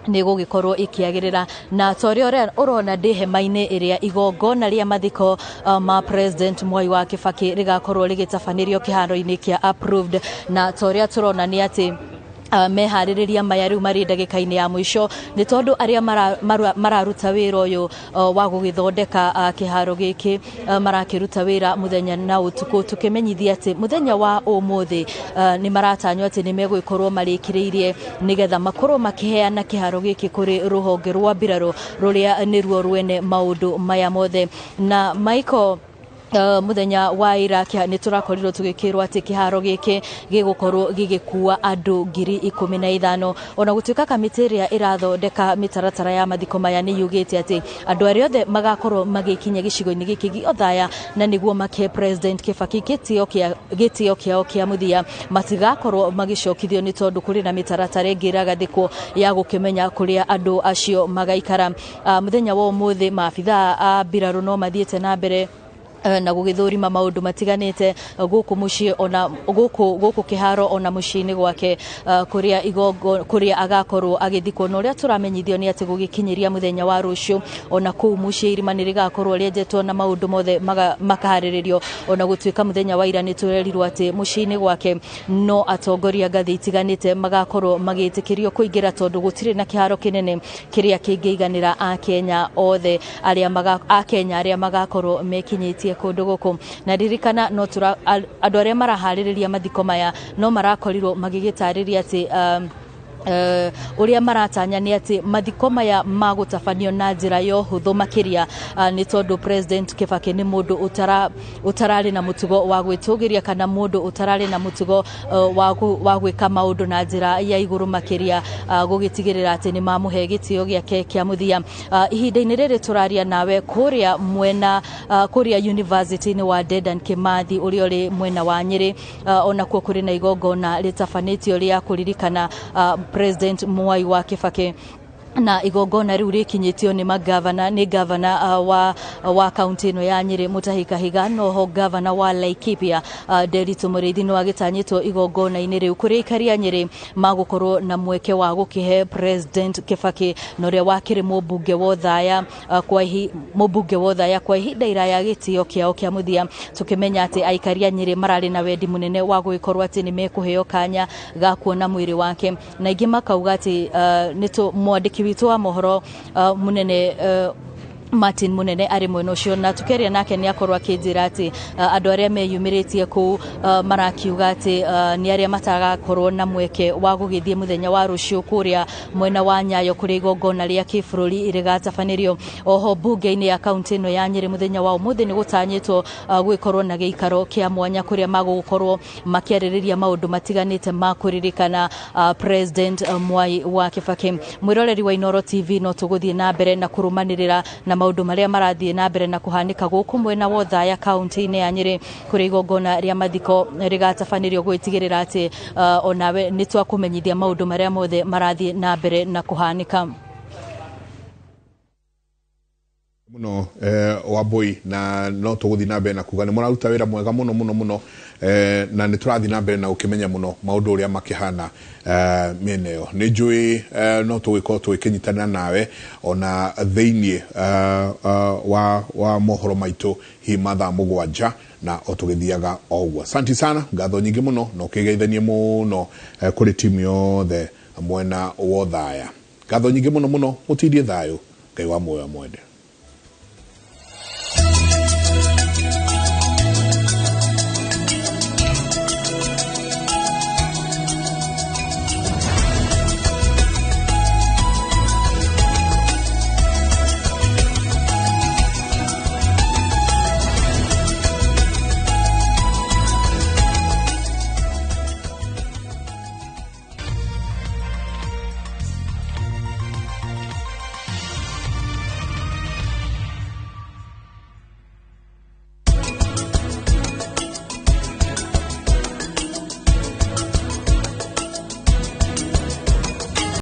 nĩ gũgĩkorwo ĩkĩagĩrĩra. Na ta ũrĩa ũrona ndĩ hema-inĩ ĩrĩa igongona rĩa mathiko ma President Mwai wa Kibaki rĩgakorwo rĩgĩtabanĩrio kĩharo-inĩ kĩa Approved, na ta ũrĩa tũrona nĩ atĩ meharĩrĩria maya rĩu marĩ ndagĩka-inĩ ya mũico, nĩ tondũ arĩa mararuta wĩra ũyũ wa gũgĩthondeka kĩharo gĩkĩ marakĩruta wĩra mũthenya na ũtukũ, tũkĩmenyithia atĩ mũthenya wa ũmũthĩ nĩ maratanywo atĩ nĩ megũgĩkorwo marĩkĩrĩirie nĩgetha makorwo makĩheana kĩharo gĩkĩ kũrĩ rũhonge rwa mbirarũ rũrĩa nĩruo rwene maũndũ maya mothe. Na Michael, Muthenya wa ira nĩ tũrakorirwo tũgĩkĩrwo atĩ kĩharo gĩkĩ gĩgũkorwo gĩgĩkua andũ 15,000. Ona gũtuĩka kamĩtĩ ĩrĩa ĩrathondeka mĩtaratara ya mathiko maya nĩ yugĩte atĩ andũ arĩa othe magakorwo magĩkinya gĩcigo-inĩ gĩkĩ gĩa Othaya na nĩguo make President Kibaki gĩtĩo kĩao kĩa mũthia matigakorwo magĩcokithio nĩ tondũ kũrĩ na mĩtaratara ĩngĩ ĩragathĩkwo ya gũkĩmenya kũrĩa andũ acio magaikara. Mũthenya wa ũmũthĩ maabithaa a mbirarũ no mathiĩte na mbere na gũgĩthũrima maũndũ matiganĩte gũkũ mũciĩ ona gũkũ kĩharo ona mũciĩ-inĩ gwake, kũrĩa igongo kũrĩa agakorwo agĩthikwo. Na ũrĩa tũramenyithio nĩ atĩ gũgĩkinyĩria mũthenya wa rũciũ ona kũu mũciĩ irima nĩ rĩgakorwo rĩenjetwo na maũndũ mothe makaharĩrĩrio. Ona gũtuĩka mũthenya wa ira nĩ tũrerirwo atĩ mũciĩ-inĩ gwake no atongoria ngathĩ itiganĩte magakorwo magĩtĩkĩrio kũingĩra tondũ gũtirĩ na kĩharo kĩnene kĩrĩa kĩngĩiganĩra Akenya othe arĩa Akenya arĩa magakorwo mekinyĩtie kũndũ gũkũ. Na ririkana no andũ arĩa maraharĩrĩria mathiko maya no marakorirwo magĩgĩtarĩria atĩ ũrĩa maratanya nĩ atĩ mathiko maya magũtabanio na njĩra ya ũhũthũ makĩria, nĩ tondũ President Kibaki nĩ mũndũ ũtararĩ na mũtugo wa gwĩtũgĩria kana mũndũ ũtararĩ na mũtugo wa gwĩka maũndũ na njĩra ya igũrũ makĩria, gũgĩtigĩrĩra atĩ nĩ mamũhe gĩtĩo gĩake kĩa mũthia. Ihinda-inĩ rĩrĩ tũraria nawe kũrĩa mwena kũrĩa university-inĩ wa Dedan Kimathi ũrĩa ũrĩ mwena wa Nyĩrĩ, onakuo kũrĩ na igongona rĩtabanĩtio rĩa kũririkana President Mwai wa Kibaki, na igongona rĩu rĩkinyĩtio nĩ magavana nĩ gavana wa kaunti ĩno ya Nyĩrĩ Mutahi Kahiga, noho gavana wa Laikipia Nderitu Mũrĩithi no agĩtanyĩtwo igongona-inĩ rĩu kũrĩa aikari a Nyĩrĩ magũkorwo na mweke wa gũkĩhe President Kibaki na ũrĩa wakĩrĩ mũmbunge wa Othaya kwa ihinda iraya gĩtĩo kĩao kĩa mũthia, tũkĩmenya atĩ aikari a Nyĩrĩ mararĩ na wendi mũnene wa gũgĩkorwo atĩ nĩ mekũheo kanya ga kuona mwĩrĩ wake, na aingĩ makauga atĩ nĩ mwandĩki witũ wa mohoro munene Martin Munene arĩ mwena ũcio, na tukeria nake nĩ akorwo akĩnjĩra atĩ andũ arĩa meyumĩrĩtie kũu marakiuga atĩ nĩ arĩa matagakorwo na mweke wa gũgĩthiĩ mũthenya wa rũciũ kũrĩa mwena wa Nyayo kũrĩa igongona rĩa kĩbũrũri rĩgatabanĩrio. Oho mbunge-inĩ ya kaunti ĩno ya Nyĩrĩ mũthenya wa ũmũthĩ nĩ gũtanyĩtwo gũgĩkorwo na gĩikaro kĩa mwanya kũrĩa magũgũkorwo makĩarĩrĩria maũndũ matiganĩte ma kũririkana President Mwai wa Kibaki. Mwĩroreri wa Inooro TV, no tũgũthiĩ na mbere na kũrũmanĩrĩra na maũndũ marĩa marathiĩ na mbere na kũhanĩka gũkũ mwena wa Othaya kaunti-inĩ ya Nyĩrĩ kũrĩa igongona rĩa mathiko rĩgatabanĩrio gwĩtigĩrĩra atĩ onawe nĩ twakũmenyithia maũndũ marĩa mothe marathiĩ na mbere na kũhanĩka muno. Wambui, na no tũgũthiĩ na mbere na kuga nĩ mũraruta wĩra mwega mũno mũno mũno, na nĩ tũrathiĩ na mbere na gũkĩmenya mũno maũndũ ũrĩa makĩhana mĩena ĩyo. Nĩ njũĩ no tũgĩkorwo tũgĩkĩnyitanĩra nawe ona thĩiniĩ wa mohoro maitũ hihi mathaa 7 na o tũgĩthiaga o ũguo. Asante sana, ngatho nyingĩ mũno, na ũkĩgeithanie mũno kũrĩ timu yothe mwena wa Othaya. Ngatho nyingĩ mũno mũno, mũtindie thayũ, Ngai wa muoyo mwende.